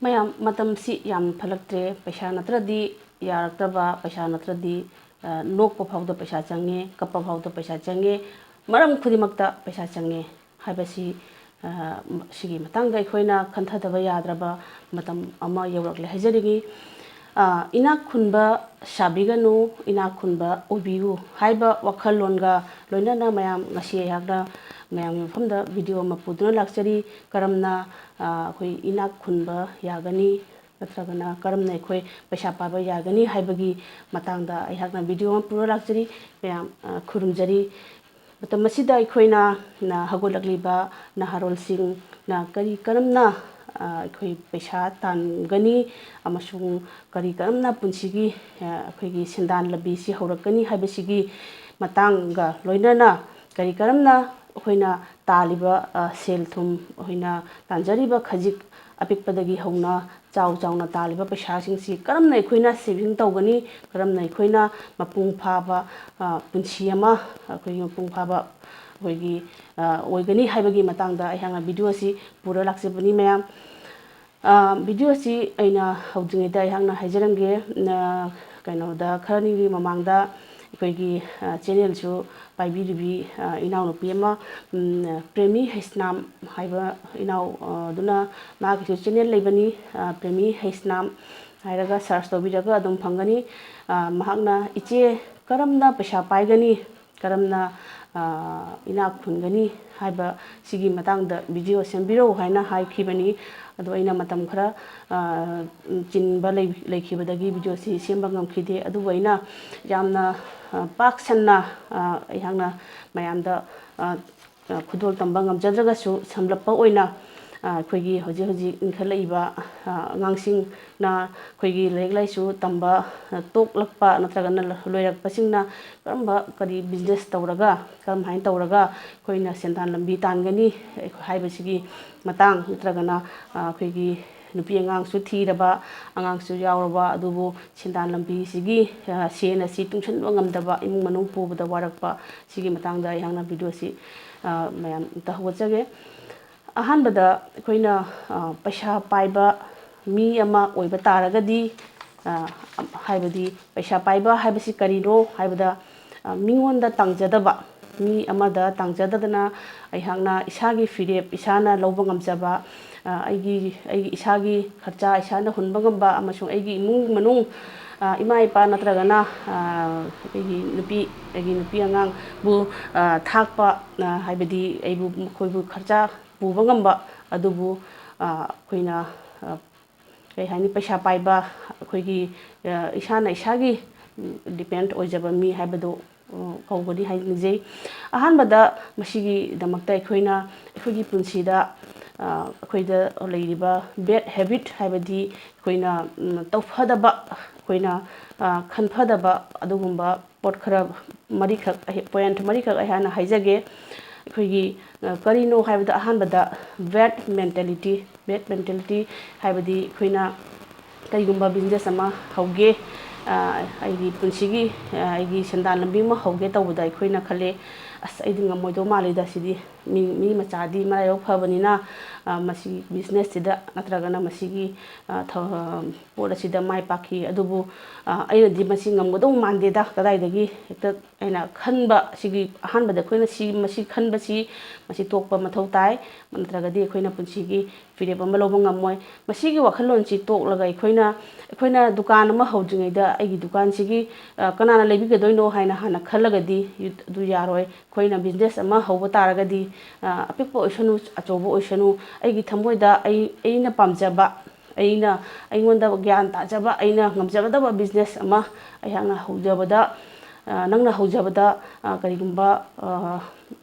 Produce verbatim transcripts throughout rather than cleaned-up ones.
ꯃꯌꯥꯝ, ꯃꯇꯝꯁꯤ ꯌꯥꯝ ꯐꯠꯂꯛꯇ꯭ꯔꯦ꯫ ꯄꯩꯁꯥ ꯅꯠꯇ꯭ꯔꯗꯤ ꯌꯥꯔꯛꯇ꯭ꯔꯕ, ꯄꯩꯁꯥ ꯅꯠꯇ꯭ꯔꯗꯤ, ꯑ, ꯅꯣꯛꯄ ꯐꯥꯎꯗ ꯄꯩꯁꯥ ꯆꯪꯉꯦ, ꯀꯞꯄ ꯐꯥꯎꯗ ꯄꯩꯁꯥ ꯆꯪꯉꯦ, ꯃꯔꯝ ꯈꯨꯗꯤꯡꯃꯛꯇ ꯄꯩꯁꯥ ꯆꯪꯉꯦ ꯍꯥꯏꯕꯁꯤ, ꯑ, ꯁꯤꯒꯤ ꯃꯇꯥꯡꯗ ꯑꯩꯈꯣꯏꯅ ꯈꯟꯊꯗꯕ ꯌꯥꯗ꯭ꯔꯕ ꯃꯇꯝ ꯑꯃ ꯌꯧꯔꯛꯂꯦ ꯍꯥꯏꯖꯅꯤꯡꯉꯤ꯫ ꯑ, ꯏꯅꯥꯛ ꯈꯨꯟꯕ ꯁꯥꯕꯤꯒꯅꯨ, ꯏꯅꯥꯛ ꯈꯨꯟꯕ ꯑꯣꯏꯕꯤꯌꯨ ꯍꯥꯏꯕ ꯋꯥꯈꯜꯂꯣꯟꯒ ꯂꯣꯏꯅꯅ ꯃꯌꯥꯝ, ꯉꯁꯤ ꯑꯩꯍꯥꯛꯅ ꯃꯌꯥꯝꯒꯤ ꯃꯐꯝꯗ video ꯑꯃ ꯄꯨꯗꯨꯅ ꯂꯥꯛꯆꯔꯤ꯫ ꯀꯔꯝꯅ, ꯑ, ꯑꯩꯈꯣꯏ ꯏꯅꯥꯛ ꯈꯨꯟꯕ ꯌꯥꯒꯅꯤ, ꯅꯠꯇ꯭ꯔꯒꯅ ꯀꯔꯝꯅ ꯑꯩꯈꯣꯏ ꯄꯩꯁꯥ ꯄꯥꯏꯕ ꯌꯥꯒꯅꯤ ꯍꯥꯏꯕꯒꯤ ꯃꯇꯥꯡꯗ ꯑꯩꯍꯥꯛꯅ video ꯑꯃ ꯄꯨꯔ ꯂꯥꯛꯆꯔꯤ꯫ ꯃꯌꯥꯝ, ꯑ, ꯈꯨꯔꯨꯝꯖꯔꯤ꯫ ꯃꯇꯝ ꯑꯁꯤꯗ ꯑꯩꯈꯣꯏꯅ, ꯅ, ꯍꯧꯒꯠꯂꯛꯂꯤꯕ ꯅꯍꯥꯔꯣꯜꯁꯤꯡꯅ ꯀꯔꯤ ꯀꯔꯝꯅ, ꯑ, ꯑꯩꯈꯣꯏ ꯄꯩꯁꯥ ꯇꯥꯟꯒꯅꯤ ꯑꯃꯁꯨꯡ ꯀꯔꯤ ꯀꯔꯝꯅ ꯄꯨꯟꯁꯤꯒꯤ, ꯑ, ꯑꯩꯈꯣꯏꯒꯤ ꯁꯦꯟꯗꯥꯟ ꯂꯝꯕꯤꯁꯤ ꯍꯧꯔꯛꯀꯅꯤ ꯍꯥꯏꯕꯁꯤꯒꯤ ꯃꯇꯥꯡꯒ ꯂꯣꯏꯅꯅ ꯀꯔꯤ ꯀꯔꯝꯅ ꯑꯩꯈꯣꯏꯅ ꯇꯥꯜꯂꯤꯕ, ꯑ, ꯁꯦꯜ ꯊꯨꯝ, ꯑꯩꯈꯣꯏꯅ ꯇꯥꯟꯖꯔꯤꯕ ꯈꯖꯤꯛ ꯑꯄꯤꯛꯄꯗꯒꯤ ꯍꯧꯅ ꯆꯥꯎ ꯆꯥꯎꯅ ꯇꯥꯜꯂꯤꯕ ꯄꯩꯁꯥꯁꯤꯡꯁꯤ ꯀꯔꯝꯅ ꯑꯩꯈꯣꯏꯅ saving ꯇꯧꯒꯅꯤ, ꯀꯔꯝꯅ ꯑꯩꯈꯣꯏꯅ ꯃꯄꯨꯡ ꯐꯥꯕ, ꯑ, ꯄꯨꯟꯁꯤ ꯑꯃ, ꯑꯩꯈꯣꯏꯒꯤ ꯃꯄꯨꯡ ꯐꯥꯕ ꯑꯩꯈꯣꯏꯒꯤ, ꯑ, ꯑꯣꯏꯒꯅꯤ ꯍꯥꯏꯕꯒꯤ ꯃꯇꯥꯡꯗ ꯑꯩꯍꯥꯛꯅ video ꯑꯁꯤ ꯄꯨꯔ ꯂꯥꯛꯆꯕꯅꯤ ꯃꯌꯥꯝ꯫ ꯑ, video ꯑꯁꯤ ꯑꯩꯅ ꯍꯧꯗ꯭ꯔꯤꯉꯩꯗ ꯑꯩꯍꯥꯛꯅ ꯍꯥꯏꯖꯔꯝꯒꯦ꯫ ꯑ, ꯀꯩꯅꯣꯗ, ꯈꯔꯅꯤꯒꯤ ꯃꯃꯥꯡꯗ ꯑꯩꯈꯣꯏꯒꯤ, ꯑ, channelꯁꯨ ꯄꯥꯏꯕꯤꯔꯤꯕꯤ, ꯑ, ꯏꯅꯥꯎꯅꯨꯄꯤ ꯑꯃ, ꯎꯝ, ꯄ꯭ꯔꯦꯃꯤ ꯍꯩꯁꯅꯥꯝ ꯍꯥꯏꯕ ꯏꯅꯥꯎ, ꯑ, ꯑꯗꯨꯅ ꯃꯥꯒꯤꯁꯨ channel ꯂꯩꯕꯅꯤ, ꯑ, ꯄ꯭ꯔꯦꯃꯤ ꯍꯩꯁꯅꯥꯝ ꯍꯥꯏꯔꯒ search ꯇꯧꯕꯤꯔꯒ ꯑꯗꯨꯝ ꯐꯪꯒꯅꯤ꯫ ꯑ, ꯃꯍꯥꯛꯅ "ꯏꯆꯦ, ꯀꯔꯝꯅ ꯄꯩꯁꯥ ꯄꯥꯏꯒꯅꯤ? ꯀꯔꯝꯅ, ꯑ, ꯏꯅꯥꯛ ꯈꯨꯟꯒꯅꯤ ꯍꯥꯏꯕ ꯁꯤꯒꯤ ꯃꯇꯥꯡꯗ video ꯁꯦꯝꯕꯤꯔꯛꯎ" ꯍꯥꯏꯅ ꯍꯥꯏꯈꯤꯕꯅꯤ꯫ ꯑꯗꯣ ꯑꯩꯅ ꯃꯇꯝ ꯈꯔ, ꯑ, ꯆꯤꯟꯕ ꯂꯩ-, ꯂꯩꯈꯤꯕꯗꯒꯤ videoꯁꯤ ꯁꯦꯝꯕ ꯉꯝꯈꯤꯗꯦ꯫ ꯑꯗꯨꯕꯨ ꯑꯩꯅ ꯌꯥꯝꯅ, ꯑ, ꯄꯥꯛ ꯁꯟꯅ, ꯑ, ꯑꯩꯍꯥꯛꯅ ꯃꯌꯥꯝꯗ, ꯑ, ꯑ, ꯈꯨꯗꯣꯜ ꯇꯝꯕ ꯉꯝꯖꯗ꯭ꯔꯒꯁꯨ, ꯁꯝꯂꯞꯄ ꯑꯣꯏꯅ, ꯑ, ꯑꯩꯈꯣꯏꯒꯤ ꯍꯧꯖꯤꯛ ꯍꯧꯖꯤꯛ ꯏꯟꯈꯠꯂꯛꯏꯕ, ꯑ, ꯑꯉꯥꯡꯁꯤꯡꯅ ꯑꯩꯈꯣꯏꯒꯤ ꯂꯥꯏꯔꯤꯛ ꯂꯥꯏꯁꯨ ꯇꯝꯕ, ꯑ, ꯇꯣꯛꯂꯛꯄ ꯅꯠꯇ꯭ꯔꯒꯅ ꯂꯣꯏꯔꯛꯄꯁꯤꯡꯅ ꯀꯔꯝꯕ, ꯀꯔꯤ business ꯇꯧꯔꯒ, ꯀꯔꯝ ꯍꯥꯏꯅ ꯇꯧꯔꯒ ꯑꯩꯈꯣꯏꯅ ꯁꯦꯟꯗꯥꯟ ꯂꯝꯕꯤ ꯇꯥꯟꯒꯅꯤ ꯍꯥꯏꯕꯁꯤꯒꯤ ꯃꯇꯥꯡ, ꯅꯠꯇ꯭ꯔꯒꯅ, ꯑ, ꯑꯩꯈꯣꯏꯒꯤ ꯅꯨꯄꯤ ꯑꯉꯥꯡꯁꯨ ꯊꯤꯔꯕ, ꯑꯉꯥꯡꯁꯨ ꯌꯥꯎꯔꯕ, ꯑꯗꯨꯕꯨ ꯁꯦꯟꯗꯥꯟ ꯂꯝꯕꯤꯁꯤꯒꯤ, ꯑ, ꯁꯦꯟ ꯑꯁꯤ ꯇꯨꯡꯁꯤꯟꯕ ꯉꯝꯗꯕ, ꯏꯃꯨꯡ ꯃꯅꯨꯡ ꯄꯨꯕꯗ ꯋꯥꯔꯛꯄ, ꯁꯤꯒꯤ ꯃꯇꯥꯡꯗ ꯑꯩꯍꯥꯛꯅ videoꯁꯤ, ꯑ, ꯃꯌꯥꯝ ꯑꯝꯇ ꯍꯧꯒꯠꯆꯒꯦ꯫ ꯑꯍꯥꯟꯕꯗ ꯑꯩꯈꯣꯏꯅ, ꯑ, ꯄꯩꯁꯥ ꯄꯥꯏꯕ ꯃꯤ ꯑꯃ ꯑꯣꯏꯕ ꯇꯥꯔꯒꯗꯤ, ꯑ, ꯍꯥꯏꯕꯗꯤ ꯄꯩꯁꯥ ꯄꯥꯏꯕ ꯍꯥꯏꯕꯁꯤ ꯀꯔꯤꯅꯣ ꯍꯥꯏꯕꯗ, ꯑ, ꯃꯤꯉꯣꯟꯗ ꯇꯥꯡꯖꯗꯕ, ꯃꯤ ꯑꯃꯗ ꯇꯥꯡꯖꯗꯗꯅ ꯑꯩꯍꯥꯛꯅ ꯏꯁꯥꯒꯤ ꯐꯤꯔꯦꯞ ꯏꯁꯥꯅ ꯂꯧꯕ ꯉꯝꯖꯕ, ꯑ, ꯑꯩꯒꯤ, ꯑꯩꯒꯤ ꯏꯁꯥꯒꯤ ꯈꯔꯆꯥ ꯏꯁꯥꯅ ꯍꯨꯟꯕ ꯉꯝꯕ ꯑꯃꯁꯨꯡ ꯑꯩꯒꯤ ꯏꯃꯨꯡ ꯃꯅꯨꯡ, ꯑ, ꯏꯃꯥ ꯏꯄꯥ ꯅꯠꯇ꯭ꯔꯒꯅ, ꯑ, ꯑꯩꯒꯤ ꯅꯨꯄꯤ, ꯑꯩꯒꯤ ꯅꯨꯄꯤ ꯑꯉꯥꯡꯕꯨ, ꯑ, ꯊꯥꯛꯄ, ꯑ, ꯍꯥꯏꯕꯗꯤ ꯑꯩꯕꯨ, ꯃꯈꯣꯏꯕꯨ ꯈꯔꯆꯥ ꯄꯨꯕ ꯉꯝꯕ ꯑꯗꯨꯕꯨ, ꯑ, ꯑꯩꯈꯣꯏꯅ, ꯑ, ꯀꯩ ꯍꯥꯏꯅꯤ, ꯄꯩꯁꯥ ꯄꯥꯏꯕ, ꯑꯩꯈꯣꯏꯒꯤ, ꯑ, ꯏꯁꯥꯅ ꯏꯁꯥꯒꯤ depend ꯑꯣꯏꯖꯕ ꯃꯤ ꯍꯥꯏꯕꯗꯨ, ꯑ, ꯀꯧꯒꯅꯤ ꯍꯥꯏꯅ ꯈꯟꯖꯩ꯫ ꯑꯍꯥꯟꯕꯗ ꯃꯁꯤꯒꯤꯗꯃꯛꯇ ꯑꯩꯈꯣꯏꯅ ꯑꯩꯈꯣꯏꯒꯤ ꯄꯨꯟꯁꯤꯗ, ꯑ, ꯑꯩꯈꯣꯏꯗ ꯂꯩꯔꯤꯕ bad habit ꯍꯥꯏꯕꯗꯤ ꯑꯩꯈꯣꯏꯅ, ꯎꯝ, ꯇꯧꯐꯗꯕ, ꯑꯩꯈꯣꯏꯅ, ꯑ, ꯈꯟꯐꯗꯕ ꯑꯗꯨꯒꯨꯝꯕ ꯄꯣꯠ ꯈꯔ ꯃꯔꯤꯈꯛ ꯑꯩ, point ꯃꯔꯤꯈꯛ ꯑꯩꯍꯥꯛꯅ ꯍꯥꯏꯖꯒꯦ꯫ ꯑꯩꯈꯣꯏꯒꯤ, ꯑ, ꯀꯔꯤꯅꯣ ꯍꯥꯏꯕꯗ ꯑꯍꯥꯟꯕꯗ bad mentality, bad mentality ꯍꯥꯏꯕꯗꯤ ꯑꯩꯈꯣꯏꯅ ꯀꯩꯒꯨꯝꯕ business ꯑꯃ ꯍꯧꯒꯦ, ꯑ, ꯑꯩꯒꯤ ꯄꯨꯟꯁꯤꯒꯤ, ꯑ, ꯑꯩꯒꯤ ꯁꯦꯟꯗꯥꯟ ꯂꯝꯕꯤ ꯑꯃ ꯍꯧꯒꯦ ꯇꯧꯕꯗ ꯑꯩꯈꯣꯏꯅ ꯈꯜꯂꯦ, "ꯑꯁ, ꯑꯩꯗꯤ ꯉꯝꯃꯣꯏꯗꯧ ꯃꯥꯜꯂꯤꯗ ꯁꯤꯗꯤ꯫ ꯃꯤ, ꯃꯤ ꯃꯆꯥꯗꯤ ꯃꯔꯥꯏꯕꯛ ꯐꯕꯅꯤꯅ, ꯑ, ꯃꯁꯤ business ꯁꯤꯗ ꯅꯠꯇ꯭ꯔꯒꯅ ꯃꯁꯤꯒꯤ, ꯑ, ꯊ-, ꯄꯣꯠ ꯑꯁꯤꯗ ꯃꯥꯏ ꯄꯥꯛꯈꯤ꯫ ꯑꯗꯨꯕꯨ, ꯑ, ꯑꯩꯅꯗꯤ ꯃꯁꯤ ꯉꯝꯒꯗꯧ ꯃꯥꯟꯗꯦꯗ, ꯀꯗꯥꯏꯗꯒꯤ?" ꯍꯦꯛꯇ ꯑꯩꯅ ꯈꯟꯕ, ꯁꯤꯒꯤ ꯑꯍꯥꯟꯕꯗ ꯑꯩꯈꯣꯏꯅ ꯁꯤ, ꯃꯁꯤ ꯈꯟꯕꯁꯤ, ꯃꯁꯤ ꯇꯣꯛꯄ ꯃꯊꯧ ꯇꯥꯏ꯫ ꯅꯠꯇ꯭ꯔꯒꯗꯤ ꯑꯩꯈꯣꯏꯅ ꯄꯨꯟꯁꯤꯒꯤ ꯐꯤꯔꯦꯞ ꯑꯃ ꯂꯧꯕ ꯉꯝꯃꯣꯏ꯫ ꯃꯁꯤꯒꯤ ꯋꯥꯈꯜꯂꯣꯟꯁꯤ ꯇꯣꯛꯂꯒ ꯑꯩꯈꯣꯏꯅ, ꯑꯩꯈꯣꯏꯅ ꯗꯨꯀꯥꯟ ꯑꯃ ꯍꯧꯗ꯭ꯔꯤꯉꯩꯗ ꯑꯩꯒꯤ ꯗꯨꯀꯥꯟꯁꯤꯒꯤ, ꯑ, ꯀꯅꯥꯅ ꯂꯩꯕꯤꯒꯗꯣꯏꯅꯣ ꯍꯥꯏꯅ ꯍꯥꯟꯅ ꯈꯜꯂꯒꯗꯤ ꯑꯗꯨ ꯌꯥꯔꯣꯏ꯫ ꯑꯩꯈꯣꯏꯅ business ꯑꯃ ꯍꯧꯕ ꯇꯥꯔꯒꯗꯤ, ꯑ, ꯑꯄꯤꯛꯄ ꯑꯣꯏꯁꯅꯨ, ꯑꯆꯧꯕ ꯑꯣꯏꯁꯅꯨ, ꯑꯩꯒꯤ ꯊꯃꯣꯏꯗ ꯑꯩ, ꯑꯩꯅ ꯄꯥꯝꯖꯕ, ꯑꯩꯅ, ꯑꯩꯉꯣꯟꯗ ꯒ꯭ꯌꯥꯟ ꯇꯥꯖꯕ, ꯑꯩꯅ ꯉꯝꯖꯒꯗꯕ business ꯑꯃ ꯑꯩꯍꯥꯛꯅ ꯍꯧꯖꯕꯗ, ꯑ, ꯅꯪꯅ ꯍꯧꯖꯕꯗ, ꯑ, ꯀꯔꯤꯒꯨꯝꯕ, ꯑ,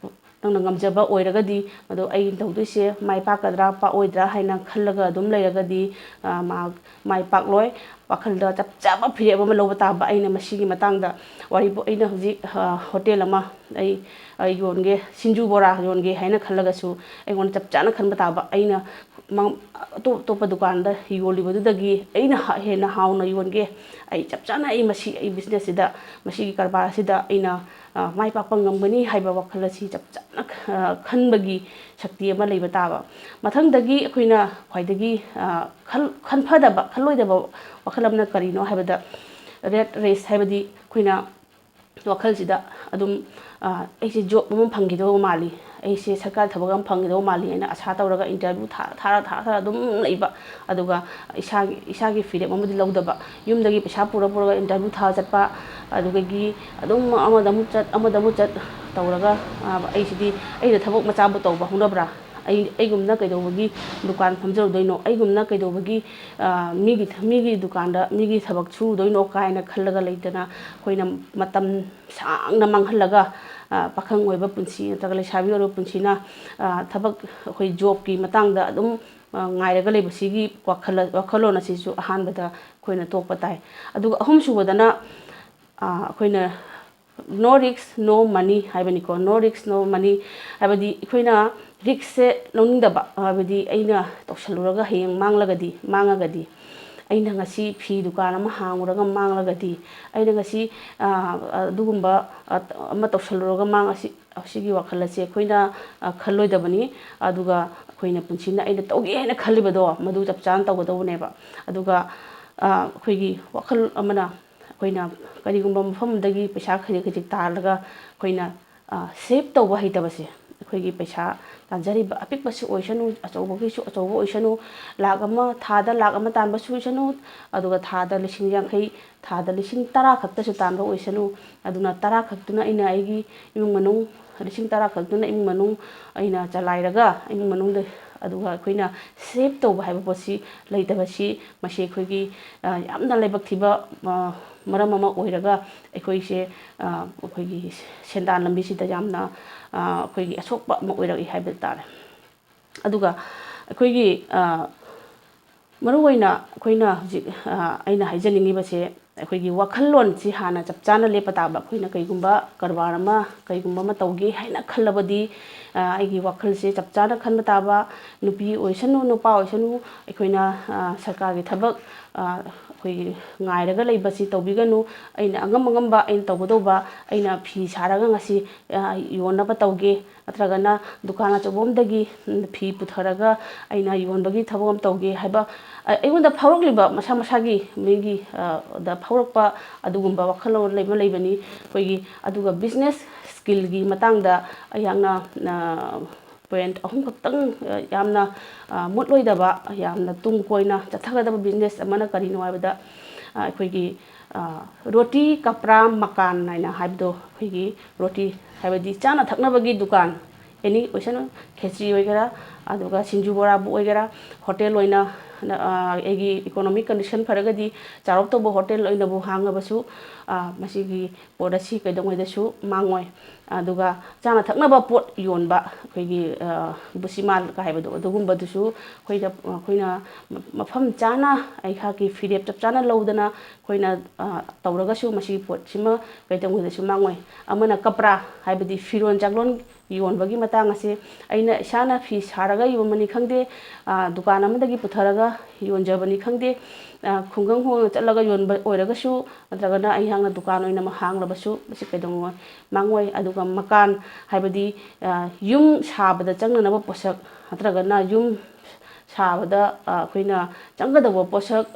ꯅꯪꯅ ꯉꯝꯖꯕ ꯑꯣꯏꯔꯒꯗꯤ, ꯃꯗꯨ ꯑꯩꯅ ꯇꯧꯗꯣꯏꯁꯦ ꯃꯥꯏ ꯄꯥꯛꯀꯗ꯭ꯔꯥ, ꯄꯥꯛꯑꯣꯏꯗ꯭ꯔꯥ ꯍꯥꯏꯅ ꯈꯜꯂꯒ ꯑꯗꯨꯝ ꯂꯩꯔꯒꯗꯤ, ꯑ, ꯃꯍꯥꯛ ꯃꯥꯏ ꯄꯥꯛꯂꯣꯏ꯫ ꯋꯥꯈꯜꯗ ꯆꯞ ꯆꯥꯕ ꯐꯤꯔꯦꯞ ꯑꯃ ꯂꯧꯕ ꯇꯥꯕ꯫ ꯑꯩꯅ ꯃꯁꯤꯒꯤ ꯃꯇꯥꯡꯗ ꯋꯥꯔꯤꯕꯨ, ꯑꯩꯅ ꯍꯧꯖꯤꯛ, ꯑ, ꯍꯣꯇꯦꯜ ꯑꯃ ꯑꯩ, ꯑ, ꯌꯣꯟꯒꯦ, ꯁꯤꯡꯖꯨ ꯕꯣꯔꯥ ꯌꯣꯟꯒꯦ ꯍꯥꯏꯅ ꯈꯜꯂꯒꯁꯨ, ꯑꯩꯉꯣꯟꯗ ꯆꯞ ꯆꯥꯅ ꯈꯟꯕ ꯇꯥꯕ꯫ ꯑꯩꯅ ꯃꯥꯡ-, ꯑꯇꯣꯞ ꯑꯇꯣꯞꯄ ꯗꯨꯀꯥꯟꯗ ꯌꯣꯜꯂꯤꯕꯗꯨꯗꯒꯤ ꯑꯩꯅ ꯍ-, ꯍꯦꯟꯅ ꯍꯥꯎꯅ ꯌꯣꯟꯒꯦ, ꯑꯩ ꯆꯞ ꯆꯥꯅ ꯑꯩ ꯃꯁꯤ, ꯑꯩ business ꯁꯤꯗ ꯃꯁꯤꯒꯤ ꯀꯔꯕꯥꯔ ꯑꯁꯤꯗ ꯑꯩꯅ, ꯑ, ꯃꯥꯏ ꯄꯥꯛꯄ ꯉꯝꯒꯅꯤ ꯍꯥꯏꯕ ꯋꯥꯈꯜ ꯑꯁꯤ ꯆꯞ ꯆꯥꯅ, ꯑ, ꯈꯟꯕꯒꯤ ꯁꯛꯇꯤ ꯑꯃ ꯂꯩꯕ ꯇꯥꯕ꯫ ꯃꯊꯪꯗꯒꯤ ꯑꯩꯈꯣꯏꯅ ꯈ꯭ꯋꯥꯏꯗꯒꯤ, ꯑ, ꯈꯜ-, ꯈꯟꯐꯗꯕ, ꯈꯜꯂꯣꯏꯗꯕ ꯋꯥꯈꯜ ꯑꯃꯅ ꯀꯔꯤꯅꯣ ꯍꯥꯏꯕꯗ, rat race ꯍꯥꯏꯕꯗꯤ ꯑꯩꯈꯣꯏꯅ ꯋꯥꯈꯜꯁꯤꯗ ꯑꯗꯨꯝ, ꯑ, "ꯑꯩꯁꯦ job ꯑꯃ ꯐꯪꯈꯤꯗꯧꯕ ꯃꯥꯜꯂꯤ, ꯑꯩꯁꯦ ꯁꯔꯀꯥꯔ ꯊꯕꯛ ꯑꯃ ꯐꯪꯈꯤꯗꯧꯕ ꯃꯥꯜꯂꯤ" ꯍꯥꯏꯅ ꯑꯁꯥ ꯇꯧꯔꯒ interview ꯊꯥ-, ꯊꯥꯔ, ꯊꯥꯔ, ꯊꯥꯔ ꯑꯗꯨꯝ ꯂꯩꯕ꯫ ꯑꯗꯨꯒ ꯏꯁꯥꯒꯤ, ꯏꯁꯥꯒꯤ ꯐꯤꯔꯦꯞ ꯑꯃꯗꯤ ꯂꯧꯗꯕ, ꯌꯨꯝꯗꯒꯤ ꯄꯩꯁꯥ ꯄꯨꯔ ꯄꯨꯔꯒ interview ꯊꯥ ꯆꯠꯄ, ꯑꯗꯨꯗꯒꯤ ꯑꯗꯨꯝ ꯑꯃꯗ ꯑꯃꯨꯛ ꯆꯠ, ꯑꯃꯗ ꯑꯃꯨꯛ ꯆꯠ ꯇꯧꯔꯒ, ꯑ, "ꯑꯩꯁꯤꯗꯤ, ꯑꯩꯅ ꯊꯕꯛ ꯃꯆꯥꯕꯨ ꯇꯧꯕ ꯍꯧꯅꯕ꯭ꯔꯥ? ꯑꯩ, ꯑꯩꯒꯨꯝꯅ ꯀꯩꯗꯧꯕꯒꯤ ꯗꯨꯀꯥꯟ ꯐꯝꯖꯔꯨꯗꯣꯏꯅꯣ? ꯑꯩꯒꯨꯝꯅ ꯀꯩꯗꯧꯕꯒꯤ, ꯑ, ꯃꯤꯒꯤ, ꯃꯤꯒꯤ ꯗꯨꯀꯥꯟꯗ ꯃꯤꯒꯤ ꯊꯕꯛ ꯁꯨꯔꯨꯗꯣꯏꯅꯣ?" ꯀꯥꯏꯅ ꯈꯜꯂꯒ ꯂꯩꯗꯅ, ꯑꯩꯈꯣꯏꯅ ꯃꯇꯝ ꯁꯥꯡꯅ ꯃꯥꯡꯍꯜꯂꯒ, ꯑ, ꯄꯥꯈꯪ ꯑꯣꯏꯕ ꯄꯨꯟꯁꯤ ꯅꯠꯇ꯭ꯔꯒ ꯂꯩꯁꯥꯕꯤ ꯑꯣꯏꯔꯕ ꯄꯨꯟꯁꯤꯅ, ꯑ, ꯊꯕꯛ, ꯑꯩꯈꯣꯏ job ꯀꯤ ꯃꯇꯥꯡꯗ ꯑꯗꯨꯝ, ꯑ, ꯉꯥꯏꯔꯒ ꯂꯩꯕꯁꯤꯒꯤ ꯋꯥꯈꯜ-, ꯋꯥꯈꯜꯂꯣꯟ ꯑꯁꯤꯁꯨ ꯑꯍꯥꯟꯕꯗ ꯑꯩꯈꯣꯏꯅ ꯇꯣꯛꯄ ꯇꯥꯏ꯫ ꯑꯗꯨꯒ ꯑꯍꯨꯝꯁꯨꯕꯗꯅ, ꯑ, ꯑꯩꯈꯣꯏꯅ no risk, no money ꯍꯥꯏꯕꯅꯤꯀꯣ꯫ No risk, no money ꯍꯥꯏꯕꯗꯤ ꯑꯩꯈꯣꯏꯅ risk ꯁꯦ ꯂꯧꯅꯤꯡꯗꯕ, ꯍꯥꯏꯕꯗꯤ ꯑꯩꯅ ꯇꯧꯁꯜꯂꯨꯔꯒ ꯍꯌꯦꯡ ꯃꯥꯡꯂꯒꯗꯤ, ꯃꯥꯡꯉꯒꯗꯤ, ꯑꯩꯅ ꯉꯁꯤ ꯐꯤ ꯗꯨꯀꯥꯟ ꯑꯃ ꯍꯥꯡꯉꯨꯔꯒ ꯃꯥꯡꯂꯒꯗꯤ, ꯑꯩꯅ ꯉꯁꯤ, ꯑ, ꯑꯗꯨꯒꯨꯝꯕ, ꯑ, ꯑꯃ ꯇꯧꯁꯜꯂꯨꯔꯒ ꯃꯥꯡ-, ꯑꯁꯤ, ꯑꯁꯤꯒꯤ ꯋꯥꯈꯜ ꯑꯁꯤ ꯑꯩꯈꯣꯏꯅ, ꯑ, ꯈꯜꯂꯣꯏꯗꯕꯅꯤ꯫ ꯑꯗꯨꯒ ꯑꯩꯈꯣꯏꯅ ꯄꯨꯟꯁꯤꯅ ꯑꯩꯅ ꯇꯧꯒꯦ ꯍꯥꯏꯅ ꯈꯜꯂꯤꯕꯗꯣ, ꯃꯗꯨ ꯆꯞ ꯆꯥꯅ ꯇꯧꯒꯗꯧꯕꯅꯦꯕ꯫ ꯑꯗꯨꯒ, ꯑ, ꯑꯩꯈꯣꯏꯒꯤ ꯋꯥꯈꯜ ꯑꯃꯅ ꯑꯩꯈꯣꯏꯅ ꯀꯔꯤꯒꯨꯝꯕ ꯃꯐꯝ ꯑꯃꯗꯒꯤ ꯄꯩꯁꯥ ꯈꯖꯤꯛ ꯈꯖꯤꯛ ꯇꯥꯜꯂꯒ ꯑꯩꯈꯣꯏꯅ, ꯑ, save ꯇꯧꯕ ꯍꯩꯇꯕꯁꯦ, ꯑꯩꯈꯣꯏꯒꯤ ꯄꯩꯁꯥ ꯇꯥꯟꯖꯔꯤꯕ ꯑꯄꯤꯛꯄꯁꯨ ꯑꯣꯏꯁꯅꯨ, ꯑꯆꯧꯕꯒꯤꯁꯨ ꯑꯆꯧꯕ ꯑꯣꯏꯁꯅꯨ, ꯂꯥꯈ ꯑꯃ, ꯊꯥꯗ ꯂꯥꯈ ꯑꯃ ꯇꯥꯟꯕꯁꯨ ꯑꯣꯏꯁꯅꯨ, ꯑꯗꯨꯒ ꯊꯥꯗ ꯂꯤꯁꯤꯡ ꯌꯥꯡꯈꯩ, ꯊꯥꯗ ꯂꯤꯁꯤꯡ ꯇꯔꯥ ꯈꯛꯇꯁꯨ ꯇꯥꯟꯕ ꯑꯣꯏꯁꯅꯨ, ꯑꯗꯨꯅ ꯇꯔꯥ ꯈꯛꯇꯨꯅ ꯑꯩꯅ ꯑꯩꯒꯤ ꯏꯃꯨꯡ ꯃꯅꯨꯡ, ꯂꯤꯁꯤꯡ ꯇꯔꯥ ꯈꯛꯇꯨꯅ ꯏꯃꯨꯡ ꯃꯅꯨꯡ ꯑꯩꯅ ꯆꯂꯥꯏꯔꯒ, ꯏꯃꯨꯡ ꯃꯅꯨꯡꯗ, ꯑꯗꯨꯒ ꯑꯩꯈꯣꯏꯅ save ꯇꯧꯕ ꯍꯥꯏꯕ ꯄꯣꯠꯁꯤ ꯂꯩꯇꯕꯁꯤ, ꯃꯁꯤ ꯑꯩꯈꯣꯏꯒꯤ, ꯑ, ꯌꯥꯝꯅ ꯂꯥꯏꯕꯛ ꯊꯤꯕ, ꯑ, ꯃꯔꯝ ꯑꯃ ꯑꯣꯏꯔꯒ ꯑꯩꯈꯣꯏꯁꯦ, ꯑ, ꯑꯩꯈꯣꯏꯒꯤ ꯁꯦꯟꯗꯥꯟ ꯂꯝꯕꯤꯁꯤꯗ ꯌꯥꯝꯅ, ꯑ, ꯑꯩꯈꯣꯏꯒꯤ ꯑꯁꯣꯛꯄ ꯑꯃ ꯑꯣꯏꯔꯛꯏ ꯍꯥꯏꯕ ꯇꯥꯔꯦ꯫ ꯑꯗꯨꯒ ꯑꯩꯈꯣꯏꯒꯤ, ꯑ, ꯃꯔꯨꯑꯣꯏꯅ ꯑꯩꯈꯣꯏꯅ ꯍꯧꯖꯤꯛ, ꯑ, ꯑꯩꯅ ꯍꯥꯏꯖꯅꯤꯡꯉꯤꯕꯁꯦ, ꯑꯩꯈꯣꯏꯒꯤ ꯋꯥꯈꯜꯂꯣꯟꯁꯤ ꯍꯥꯟꯅ ꯆꯞ ꯆꯥꯅ ꯂꯦꯞꯄ ꯇꯥꯕ꯫ ꯑꯩꯈꯣꯏꯅ ꯀꯩꯒꯨꯝꯕ ꯀꯔꯕꯥꯔ ꯑꯃ, ꯀꯩꯒꯨꯝꯕ ꯑꯃ ꯇꯧꯒꯦ ꯍꯥꯏꯅ ꯈꯜꯂꯕꯗꯤ, ꯑ, ꯑꯩꯒꯤ ꯋꯥꯈꯜꯁꯦ ꯆꯞ ꯆꯥꯅ ꯈꯟꯕ ꯇꯥꯕ꯫ ꯅꯨꯄꯤ ꯑꯣꯏꯁꯅꯨ, ꯅꯨꯄꯥ ꯑꯣꯏꯁꯅꯨ, ꯑꯩꯈꯣꯏꯅ, ꯑ, ꯁꯔꯀꯥꯔꯒꯤ ꯊꯕꯛ, ꯑ, ꯑꯩꯈꯣꯏꯒꯤ ꯉꯥꯏꯔꯒ ꯂꯩꯕꯁꯤ ꯇꯧꯕꯤꯒꯅꯨ꯫ ꯑꯩꯅ ꯑꯉꯝ ꯑꯉꯝꯕ ꯑꯩꯅ ꯇꯧꯒꯗꯧꯕ, ꯑꯩꯅ ꯐꯤ ꯁꯥꯔꯒ ꯉꯁꯤ, ꯑ, ꯌꯣꯟꯅꯕ ꯇꯧꯒꯦ, ꯅꯠꯇ꯭ꯔꯒꯅ ꯗꯨꯀꯥꯟ ꯑꯆꯧꯕ ꯑꯃꯗꯒꯤ ꯐꯤ ꯄꯨꯊꯔꯒ ꯑꯩꯅ ꯌꯣꯟꯕꯒꯤ ꯊꯕꯛ ꯑꯃ ꯇꯧꯒꯦ ꯍꯥꯏꯕ, ꯑꯩꯉꯣꯟꯗ ꯐꯥꯎꯔꯛꯂꯤꯕ ꯃꯁꯥ ꯃꯁꯥꯒꯤ ꯃꯤꯒꯤ ꯗ ꯐꯥꯎꯔꯛꯄ ꯑꯗꯨꯒꯨꯝꯕ ꯋꯥꯈꯜꯂꯣꯟ ꯑꯃ ꯂꯩꯕꯅꯤ ꯑꯩꯈꯣꯏꯒꯤ꯫ ꯑꯗꯨꯒ ꯕꯤꯖꯤꯅꯦꯁ ꯁ꯭ꯀꯤꯜꯒꯤ ꯃꯇꯥꯡꯗ ꯑꯩꯍꯥꯛꯅ ꯄꯣꯏꯟꯠ ꯑꯍꯨꯝ ꯈꯛꯇꯪ, ꯌꯥꯝꯅ ꯃꯨꯠꯂꯣꯏꯗꯕ, ꯌꯥꯝꯅ ꯇꯨꯡ ꯀꯣꯏꯅ ꯆꯠꯊꯒꯗꯕ ꯕꯤꯖꯤꯅꯦꯁ ꯑꯃꯅ ꯀꯔꯤꯅꯣ ꯍꯥꯏꯕꯗ, ꯑꯩꯈꯣꯏꯒꯤ ꯔꯣꯇꯤ ꯀꯄ꯭ꯔꯥ ꯃꯀꯥꯟ ꯍꯥꯏꯅ ꯍꯥꯏꯕꯗꯣ, ꯑꯩꯈꯣꯏꯒꯤ ꯔꯣꯇꯤ ꯍꯥꯏꯕꯗꯤ ꯆꯥꯅ ꯊꯛꯅꯕꯒꯤ ꯗꯨꯀꯥꯟ, ꯑꯦꯅꯤ ꯑꯣꯏꯁꯅꯨ, ꯈꯦꯆ꯭ꯔꯤ ꯑꯣꯏꯒꯦꯔꯥ, ꯑꯗꯨꯒ ꯁꯤꯡꯖꯨ ꯕꯣꯔꯥꯕꯨ ꯑꯣꯏꯒꯦꯔꯥ, ꯍꯣꯇꯦꯜ ꯑꯣꯏꯅ, ꯑꯩꯒꯤ ꯏꯀꯣꯅꯣꯃꯤꯛ ꯀꯟꯗꯤꯁꯟ ꯐꯔꯒꯗꯤ ꯆꯥꯎꯔꯞ ꯇꯧꯕ ꯍꯣꯇꯦꯜ ꯑꯣꯏꯅꯕꯨ ꯍꯥꯡꯉꯕꯁꯨ, ꯃꯁꯤꯒꯤ ꯄꯣꯠ ꯑꯁꯤ ꯀꯩꯗꯧꯉꯩꯗꯁꯨ ꯃꯥꯡꯉꯣꯏ꯫ ꯑꯗꯨꯒ ꯆꯥꯅ ꯊꯛꯅꯕ ꯄꯣꯠ ꯌꯣꯟꯕ ꯑꯩꯈꯣꯏꯒꯤ ꯕꯨꯁꯤꯃꯥꯜ ꯀ ꯍꯥꯏꯕꯗꯣ, ꯑꯗꯨꯒꯨꯝꯕꯗꯨꯁꯨ ꯑꯩꯈꯣꯏꯗ, ꯑꯩꯈꯣꯏꯅ ꯃꯐꯝ ꯆꯥꯅ ꯑꯩꯍꯥꯛꯀꯤ ꯐꯤꯔꯦꯞ ꯆꯞ ꯆꯥꯅ ꯂꯧꯗꯅ ꯑꯩꯈꯣꯏꯅ ꯇꯧꯔꯒꯁꯨ ꯃꯁꯤꯒꯤ ꯄꯣꯠꯁꯤꯃ ꯀꯩꯗꯧꯉꯩꯗꯁꯨ ꯃꯥꯡꯉꯣꯏ꯫ ꯑꯃꯅ ꯀꯄ꯭ꯔꯥ ꯍꯥꯏꯕꯗꯤ ꯐꯤꯔꯣꯟ ꯆꯥꯔꯣꯟ ꯌꯣꯟꯕꯒꯤ ꯃꯇꯥꯡ ꯑꯁꯦ, ꯑꯩꯅ ꯏꯁꯥꯅ ꯐꯤ ꯁꯥꯔꯒ ꯌꯣꯟꯕꯅꯤ ꯈꯪꯗꯦ, ꯗꯨꯀꯥꯟ ꯑꯃꯗꯒꯤ ꯄꯨꯊꯔꯒ ꯌꯣꯟꯖꯕꯅꯤ ꯈꯪꯗꯦ, ꯈꯨꯡꯒꯪ ꯍꯣꯡꯅ ꯆꯠꯂꯒ ꯌꯣꯟꯕ ꯑꯣꯏꯔꯒꯁꯨ, ꯅꯠꯇ꯭ꯔꯒꯅ ꯑꯩꯍꯥꯛꯅ ꯗꯨꯀꯥꯟ ꯑꯣꯏꯅ ꯑꯃ ꯍꯥꯡꯂꯕꯁꯨ ꯃꯁꯤ ꯀꯩꯗꯧꯉꯩ ꯃꯥꯡꯉꯣꯏ꯫ ꯑꯗꯨꯒ ꯃꯀꯥꯟ ꯍꯥꯏꯕꯗꯤ ꯌꯨꯝ ꯁꯥꯕꯗ ꯆꯪꯅꯅꯕ ꯄꯣꯠꯁꯛ, ꯅꯠꯇ꯭ꯔꯒꯅ ꯌꯨꯝ ꯁꯥꯕꯗ ꯑꯩꯈꯣꯏꯅ ꯆꯪꯒꯗꯧꯕ ꯄꯣꯠꯁꯛ,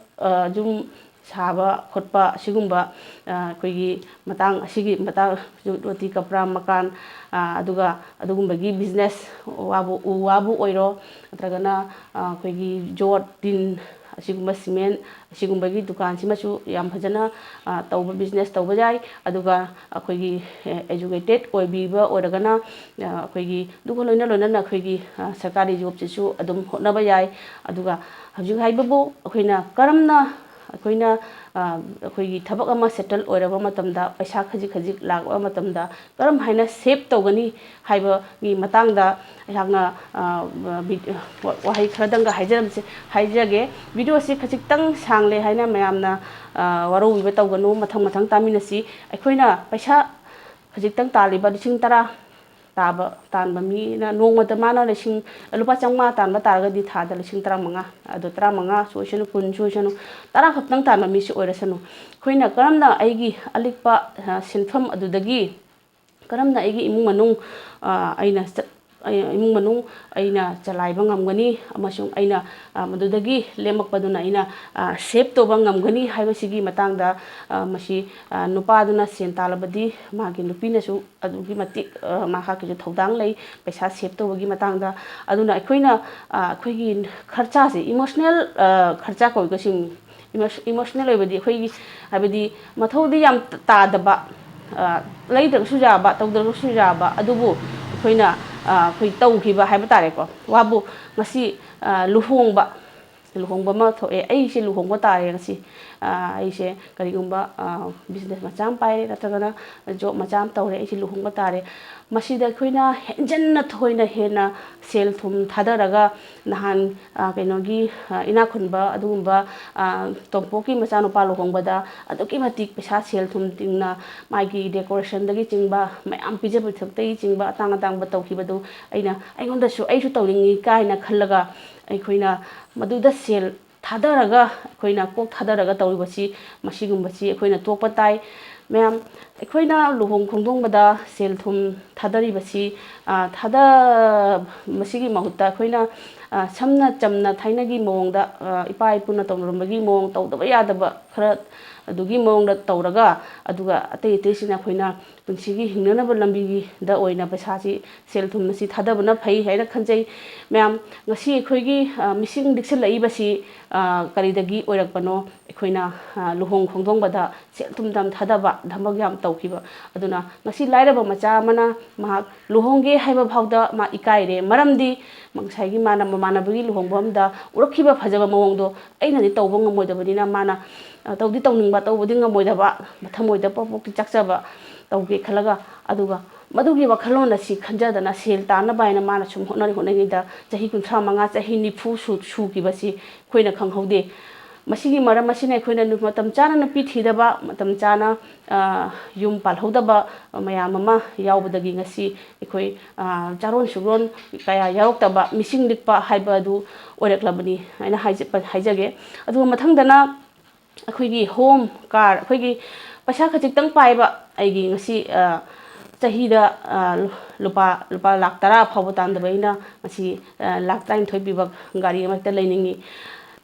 ꯌꯨꯝ ꯁꯥꯕ ꯈꯣꯠꯄ ꯑꯁꯤꯒꯨꯝꯕ ꯑꯩꯈꯣꯏꯒꯤ ꯃꯇꯥꯡ ꯑꯁꯤꯒꯤ ꯃꯇꯥꯡ, ꯔꯣꯇꯤ ꯀꯄ꯭ꯔꯥ ꯃꯀꯥꯟ, ꯑꯗꯨꯒ ꯑꯗꯨꯒꯨꯝꯕꯒꯤ ꯕꯤꯖꯤꯅꯦꯁ, ꯋꯥꯕꯨ, ꯎ ꯋꯥꯕꯨ ꯑꯣꯏꯔꯣ, ꯅꯠꯇ꯭ꯔꯒꯅ ꯑꯩꯈꯣꯏꯒꯤ ꯖꯣꯠ, ꯇꯤꯟ, ꯑꯁꯤꯒꯨꯝꯕ ꯁꯤꯃꯦꯟ, ꯑꯁꯤꯒꯨꯝꯕꯒꯤ ꯗꯨꯀꯥꯟꯁꯤꯃꯁꯨ ꯌꯥꯝ ꯐꯖꯅ ꯇꯧꯕ, ꯕꯤꯖꯤꯅꯦꯁ ꯇꯧꯕ ꯌꯥꯏ꯫ ꯑꯗꯨꯒ ꯑꯩꯈꯣꯏꯒꯤ ꯑꯦꯖꯨꯀꯦꯇꯦꯠ ꯑꯣꯏꯕꯤꯕ ꯑꯣꯏꯔꯒꯅ ꯑꯩꯈꯣꯏꯒꯤ ꯑꯗꯨꯒ ꯂꯣꯏꯅ ꯂꯣꯏꯅꯅ ꯑꯩꯈꯣꯏꯒꯤ ꯁꯔꯀꯥꯔꯤ ꯖꯣꯕꯁꯤꯁꯨ ꯑꯗꯨꯝ ꯍꯣꯠꯅꯕ ꯌꯥꯏ꯫ ꯑꯗꯨꯒ ꯍꯧꯖꯤꯛ ꯍꯥꯏꯕꯕꯨ ꯑꯩꯈꯣꯏꯅ ꯀꯔꯝꯅ ꯑꯩꯈꯣꯏꯅ ꯑꯩꯈꯣꯏꯒꯤ ꯊꯕꯛ ꯑꯃ ꯁꯦꯇꯜ ꯑꯣꯏꯔꯕ ꯃꯇꯝꯗ, ꯄꯩꯁꯥ ꯈꯖꯤꯛ ꯈꯖꯤꯛ ꯂꯥꯛꯄ ꯃꯇꯝꯗ ꯀꯔꯝ ꯍꯥꯏꯅ ꯁꯦꯞ ꯇꯧꯒꯅꯤ ꯍꯥꯏꯕꯒꯤ ꯃꯇꯥꯡꯗ ꯑꯩꯍꯥꯛꯅ ꯋꯥꯍꯩ ꯈꯔꯗꯪꯒ ꯍꯥꯏꯖꯔꯝꯁꯦ, ꯍꯥꯏꯖꯒꯦ꯫ ꯚꯤꯗꯤꯑꯣꯁꯤ ꯈꯖꯤꯛꯇꯪ ꯁꯥꯡꯂꯦ ꯍꯥꯏꯅ ꯃꯌꯥꯝꯅ ꯋꯥꯔꯧꯕꯤꯕ ꯇꯧꯒꯅꯨ, ꯃꯊꯪ ꯃꯊꯪ ꯇꯥꯃꯤꯟꯅꯁꯤ꯫ ꯑꯩꯈꯣꯏꯅ ꯄꯩꯁꯥ ꯈꯖꯤꯛꯇꯪ ꯇꯥꯜꯂꯤꯕ ꯂꯤꯁꯤꯡ ꯇꯔꯥ ꯇꯥꯕ, ꯇꯥꯟꯕ ꯃꯤꯅ ꯅꯣꯡꯃꯗ ꯃꯥꯅ ꯂꯤꯁꯤꯡ, ꯂꯨꯄꯥ ꯆꯥꯝꯃꯉꯥ ꯇꯥꯟꯕ ꯇꯥꯔꯒꯗꯤ ꯊꯥꯗ ꯂꯤꯁꯤꯡ ꯇꯔꯥꯃꯉꯥ, ꯑꯗꯣ ꯇꯔꯥꯃꯉꯥꯁꯨ ꯑꯣꯏꯁꯅꯨ, ꯀꯨꯟꯁꯨ ꯑꯣꯏꯁꯅꯨ, ꯇꯔꯥ ꯈꯛꯇꯪ ꯇꯥꯟꯕ ꯃꯤꯁꯨ ꯑꯣꯏꯔꯁꯅꯨ, ꯑꯩꯈꯣꯏꯅ ꯀꯔꯝꯅ ꯑꯩꯒꯤ ꯑꯂꯤꯛꯄ ꯁꯤꯟꯐꯝ ꯑꯗꯨꯗꯒꯤ ꯀꯔꯝꯅ ꯑꯩꯒꯤ ꯏꯃꯨꯡ ꯃꯅꯨꯡ, ꯑ, ꯑꯩꯅ ꯆꯠ-, ꯑꯩ, ꯏꯃꯨꯡ ꯃꯅꯨꯡ ꯑꯩꯅ ꯆꯂꯥꯏꯕ ꯉꯝꯒꯅꯤ ꯑꯃꯁꯨꯡ ꯑꯩꯅ, ꯑ, ꯃꯗꯨꯗꯒꯤ ꯂꯦꯝꯃꯛꯄꯗꯨꯅ ꯑꯩꯅ, ꯑ, save ꯇꯧꯕ ꯉꯝꯒꯅꯤ ꯍꯥꯏꯕꯁꯤꯒꯤ ꯃꯇꯥꯡꯗ, ꯑ, ꯃꯁꯤ, ꯑ, ꯅꯨꯄꯥꯗꯨꯅ ꯁꯦꯟ ꯇꯥꯜꯂꯕꯗꯤ ꯃꯥꯒꯤ ꯅꯨꯄꯤꯅꯁꯨ ꯑꯗꯨꯛꯀꯤ ꯃꯇꯤꯛ, ꯑ, ꯃꯍꯥꯛꯀꯤꯁꯨ ꯊꯧꯗꯥꯡ ꯂꯩ ꯄꯩꯁꯥ save ꯇꯧꯕꯒꯤ ꯃꯇꯥꯡꯗ꯫ ꯑꯗꯨꯅ ꯑꯩꯈꯣꯏꯅ, ꯑ, ꯑꯩꯈꯣꯏꯒꯤ ꯈꯔꯆꯥꯁꯦ, emotional, ꯑ, ꯈꯔꯆꯥ ꯀꯧꯏꯀꯣ ꯁꯤ꯫ Emotion-, emotional ꯑꯣꯏꯕꯗꯤ ꯑꯩꯈꯣꯏꯒꯤ, ꯍꯥꯏꯕꯗꯤ ꯃꯊꯧꯗꯤ ꯌꯥꯝ ꯇꯥꯗꯕ, ꯑ, ꯂꯩꯗ꯭ꯔꯒꯁꯨ ꯌꯥꯕ, ꯇꯧꯗ꯭ꯔꯒꯁꯨ ꯌꯥꯕ, ꯑꯗꯨꯕꯨ ꯑꯩꯈꯣꯏꯅ, ꯑ, ꯑꯩꯈꯣꯏ ꯇꯧꯈꯤꯕ ꯍꯥꯏꯕ ꯇꯥꯔꯦꯀꯣ꯫ ꯋꯥꯕꯨ ꯉꯁꯤ, ꯑ, ꯂꯨꯍꯣꯡꯕ, ꯂꯨꯍꯣꯡꯕ ꯑꯃ ꯊꯣꯛꯑꯦ, ꯑꯩꯁꯦ ꯂꯨꯍꯣꯡꯕ ꯇꯥꯔꯦ ꯉꯁꯤ, ꯑ, ꯑꯩꯁꯦ ꯀꯔꯤꯒꯨꯝꯕ, ꯑ, business ꯃꯆꯥ ꯑꯃ ꯄꯥꯏꯔꯦ, ꯅꯠꯇ꯭ꯔꯒꯅ job ꯃꯆꯥ ꯑꯃ ꯇꯧꯔꯦ, ꯑꯩꯁꯦ ꯂꯨꯍꯣꯡꯕ ꯇꯥꯔꯦ꯫ ꯃꯁꯤꯗ ꯑꯩꯈꯣꯏꯅ ꯍꯦꯟꯖꯟꯅ ꯊꯣꯏꯅ ꯍꯦꯟꯅ ꯁꯦꯜ ꯊꯨꯝ ꯊꯥꯗꯔꯒ ꯅꯍꯥꯟ, ꯑ, ꯀꯩꯅꯣꯒꯤ, ꯑ, ꯏꯅꯥꯛ ꯈꯨꯟꯕ ꯑꯗꯨꯒꯨꯝꯕ, ꯑ, ꯇꯣꯝꯄꯣꯛꯀꯤ ꯃꯆꯥꯅꯨꯄꯥ ꯂꯨꯍꯣꯡꯕꯗ ꯑꯗꯨꯛꯀꯤ ꯃꯇꯤꯛ ꯄꯩꯁꯥ ꯁꯦꯜ ꯊꯨꯝ ꯇꯤꯡꯅ ꯃꯥꯒꯤ decorationꯗꯒꯤ ꯆꯤꯡꯕ ꯃꯌꯥꯝ ꯄꯤꯖ ꯄꯤꯊꯛꯇꯒꯤ ꯆꯤꯡꯕ ꯑꯇꯥꯡ ꯑꯇꯥꯡꯕ ꯇꯧꯈꯤꯕꯗꯨ ꯑꯩꯅ, ꯑꯩꯉꯣꯟꯗꯁꯨ ꯑꯩꯁꯨ ꯇꯧꯅꯤꯡꯉꯤ ꯀꯥꯏꯅ ꯈꯜꯂꯒ ꯑꯩꯈꯣꯏꯅ ꯃꯗꯨꯗ ꯁꯦꯜ ꯊꯥꯗꯔꯒ, ꯑꯩꯈꯣꯏꯅ ꯀꯣꯛ ꯊꯥꯗꯔꯒ ꯇꯧꯔꯤꯕꯁꯤ, ꯃꯁꯤꯒꯨꯝꯕꯁꯤ ꯑꯩꯈꯣꯏꯅ ꯇꯣꯛꯄ ꯇꯥꯏ꯫ ꯃꯌꯥꯝ, ꯑꯩꯈꯣꯏꯅ ꯂꯨꯍꯣꯡ ꯈꯣꯡꯗꯣꯡꯕꯗ ꯁꯦꯜ ꯊꯨꯝ ꯊꯥꯗꯔꯤꯕꯁꯤ, ꯑ, ꯊꯥꯗ-, ꯃꯁꯤꯒꯤ ꯃꯍꯨꯠꯇ ꯑꯩꯈꯣꯏꯅ, ꯑ, ꯁꯝꯅ ꯆꯝꯅ ꯊꯥꯏꯅꯒꯤ ꯃꯑꯣꯡꯗ, ꯑ, ꯏꯄꯥ ꯏꯄꯨꯅ ꯇꯧꯅꯔꯝꯕꯒꯤ ꯃꯑꯣꯡ, ꯇꯧꯗꯕ ꯌꯥꯗꯕ ꯈꯔ ꯑꯗꯨꯒꯤ ꯃꯑꯣꯡꯗ ꯇꯧꯔꯒ, ꯑꯗꯨꯒ ꯑꯇꯩ ꯑꯇꯩꯁꯤꯅ ꯑꯩꯈꯣꯏꯅ ꯄꯨꯟꯁꯤꯒꯤ ꯍꯤꯡꯅꯅꯕ ꯂꯝꯕꯤꯒꯤꯗ ꯑꯣꯏꯅ ꯄꯩꯁꯥꯁꯤ, ꯁꯦꯜ ꯊꯨꯝ ꯑꯁꯤ ꯊꯥꯗꯕꯅ ꯐꯩ ꯍꯥꯏꯅ ꯈꯟꯖꯩ꯫ ꯃꯌꯥꯝ, ꯉꯁꯤ ꯑꯩꯈꯣꯏꯒꯤ, ꯑ, ꯃꯤꯁꯤꯡ ꯂꯤꯛꯁꯤꯜꯂꯛꯏꯕꯁꯤ, ꯑ, ꯀꯔꯤꯗꯒꯤ ꯑꯣꯏꯔꯛꯄꯅꯣ? ꯑꯩꯈꯣꯏꯅ, ꯑ, ꯂꯨꯍꯣꯡ ꯈꯣꯡꯗꯣꯡꯕꯗ ꯁꯦꯜ ꯊꯨꯝ ꯌꯥꯝ ꯊꯥꯗꯕ, ꯊꯕꯛ ꯌꯥꯝ ꯇꯧꯈꯤꯕ꯫ ꯑꯗꯨꯅ ꯉꯁꯤ ꯂꯥꯏꯔꯕ ꯃꯆꯥ ꯑꯃꯅ ꯃꯍꯥꯛ ꯂꯨꯍꯣꯡꯒꯦ ꯍꯥꯏꯕ ꯐꯥꯎꯗ ꯃꯥ ꯏꯀꯥꯏꯔꯦ꯫ ꯃꯔꯝꯗꯤ ꯉꯁꯥꯏꯒꯤ ꯃꯥꯅ ꯃꯃꯥꯟꯅꯕꯒꯤ ꯂꯨꯍꯣꯡꯕ ꯑꯃꯗ ꯎꯔꯛꯈꯤꯕ ꯐꯖꯕ ꯃꯑꯣꯡꯗꯣ ꯑꯩꯅꯗꯤ ꯇꯧꯕ ꯉꯝꯃꯣꯏꯗꯕꯅꯤꯅ ꯃꯥꯅ, ꯑ, ꯇꯧꯗꯤ ꯇꯧꯅꯤꯡꯕ, ꯇꯧꯕꯗꯤ ꯉꯝꯃꯣꯏꯗꯕ, ꯃꯊꯃꯣꯏꯗ ꯄꯣꯛ ꯄꯣꯛꯇꯤ ꯆꯥꯛꯆꯕ ꯇꯧꯒꯦ ꯈꯜꯂꯒ, ꯑꯗꯨꯒ ꯃꯗꯨꯒꯤ ꯋꯥꯈꯜꯂꯣꯟ ꯑꯁꯤ ꯈꯟꯖꯗꯅ ꯁꯦꯜ ꯇꯥꯟꯅꯕ ꯍꯥꯏꯅ ꯃꯥꯅ ꯁꯨꯝ ꯍꯣꯠꯅꯔꯤ ꯍꯣꯠꯅꯔꯤꯉꯩꯗ ꯆꯍꯤ ꯀꯨꯟꯊ꯭ꯔꯥ ꯃꯉꯥ, ꯆꯍꯤ ꯅꯤꯐꯨ ꯁꯨ-, ꯁꯨꯈꯤꯕꯁꯤ ꯑꯩꯈꯣꯏꯅ ꯈꯪꯍꯧꯗꯦ꯫ ꯃꯁꯤꯒꯤ ꯃꯔꯝ ꯑꯁꯤꯅ ꯑꯩꯈꯣꯏꯅ ꯅꯨ-, ꯃꯇꯝ ꯆꯥꯅ ꯅꯨꯄꯤ ꯊꯤꯗꯕ, ꯃꯇꯝ ꯆꯥꯅ, ꯑ, ꯌꯨꯝ ꯄꯥꯜꯍꯧꯗꯕ ꯃꯌꯥꯝ ꯑꯃ ꯌꯥꯎꯕꯗꯒꯤ ꯉꯁꯤ ꯑꯩꯈꯣꯏ, ꯑ, ꯆꯥꯔꯣꯟ ꯁꯨꯔꯣꯟ ꯀꯌꯥ ꯌꯥꯎꯔꯛꯇꯕ, ꯃꯤꯁꯤꯡ ꯂꯤꯛꯄ ꯍꯥꯏꯕ ꯑꯗꯨ ꯑꯣꯏꯔꯛꯂꯕꯅꯤ ꯍꯥꯏꯅ ꯍꯥꯏꯖ-, ꯍꯥꯏꯖꯒꯦ꯫ ꯑꯗꯨꯒ ꯃꯊꯪꯗꯅ ꯑꯩꯈꯣꯏꯒꯤ home, car, ꯑꯩꯈꯣꯏꯒꯤ ꯄꯩꯁꯥ ꯈꯖꯤꯛꯇꯪ ꯄꯥꯏꯕ, ꯑꯩꯒꯤ ꯉꯁꯤ, ꯑ, ꯆꯍꯤꯗ, ꯑ, ꯂꯨꯄꯥ, ꯂꯨꯄꯥ ꯂꯥꯈ ꯇꯔꯥ ꯐꯥꯎꯕ ꯇꯥꯟꯗꯕ ꯑꯩꯅ ꯉꯁꯤ, ꯑ, ꯂꯥꯈ ꯇꯔꯥꯅꯤꯊꯣꯏ ꯄꯤꯕ ꯒꯥꯔꯤ ꯑꯃ ꯍꯦꯛꯇ ꯂꯩꯅꯤꯡꯉꯤ꯫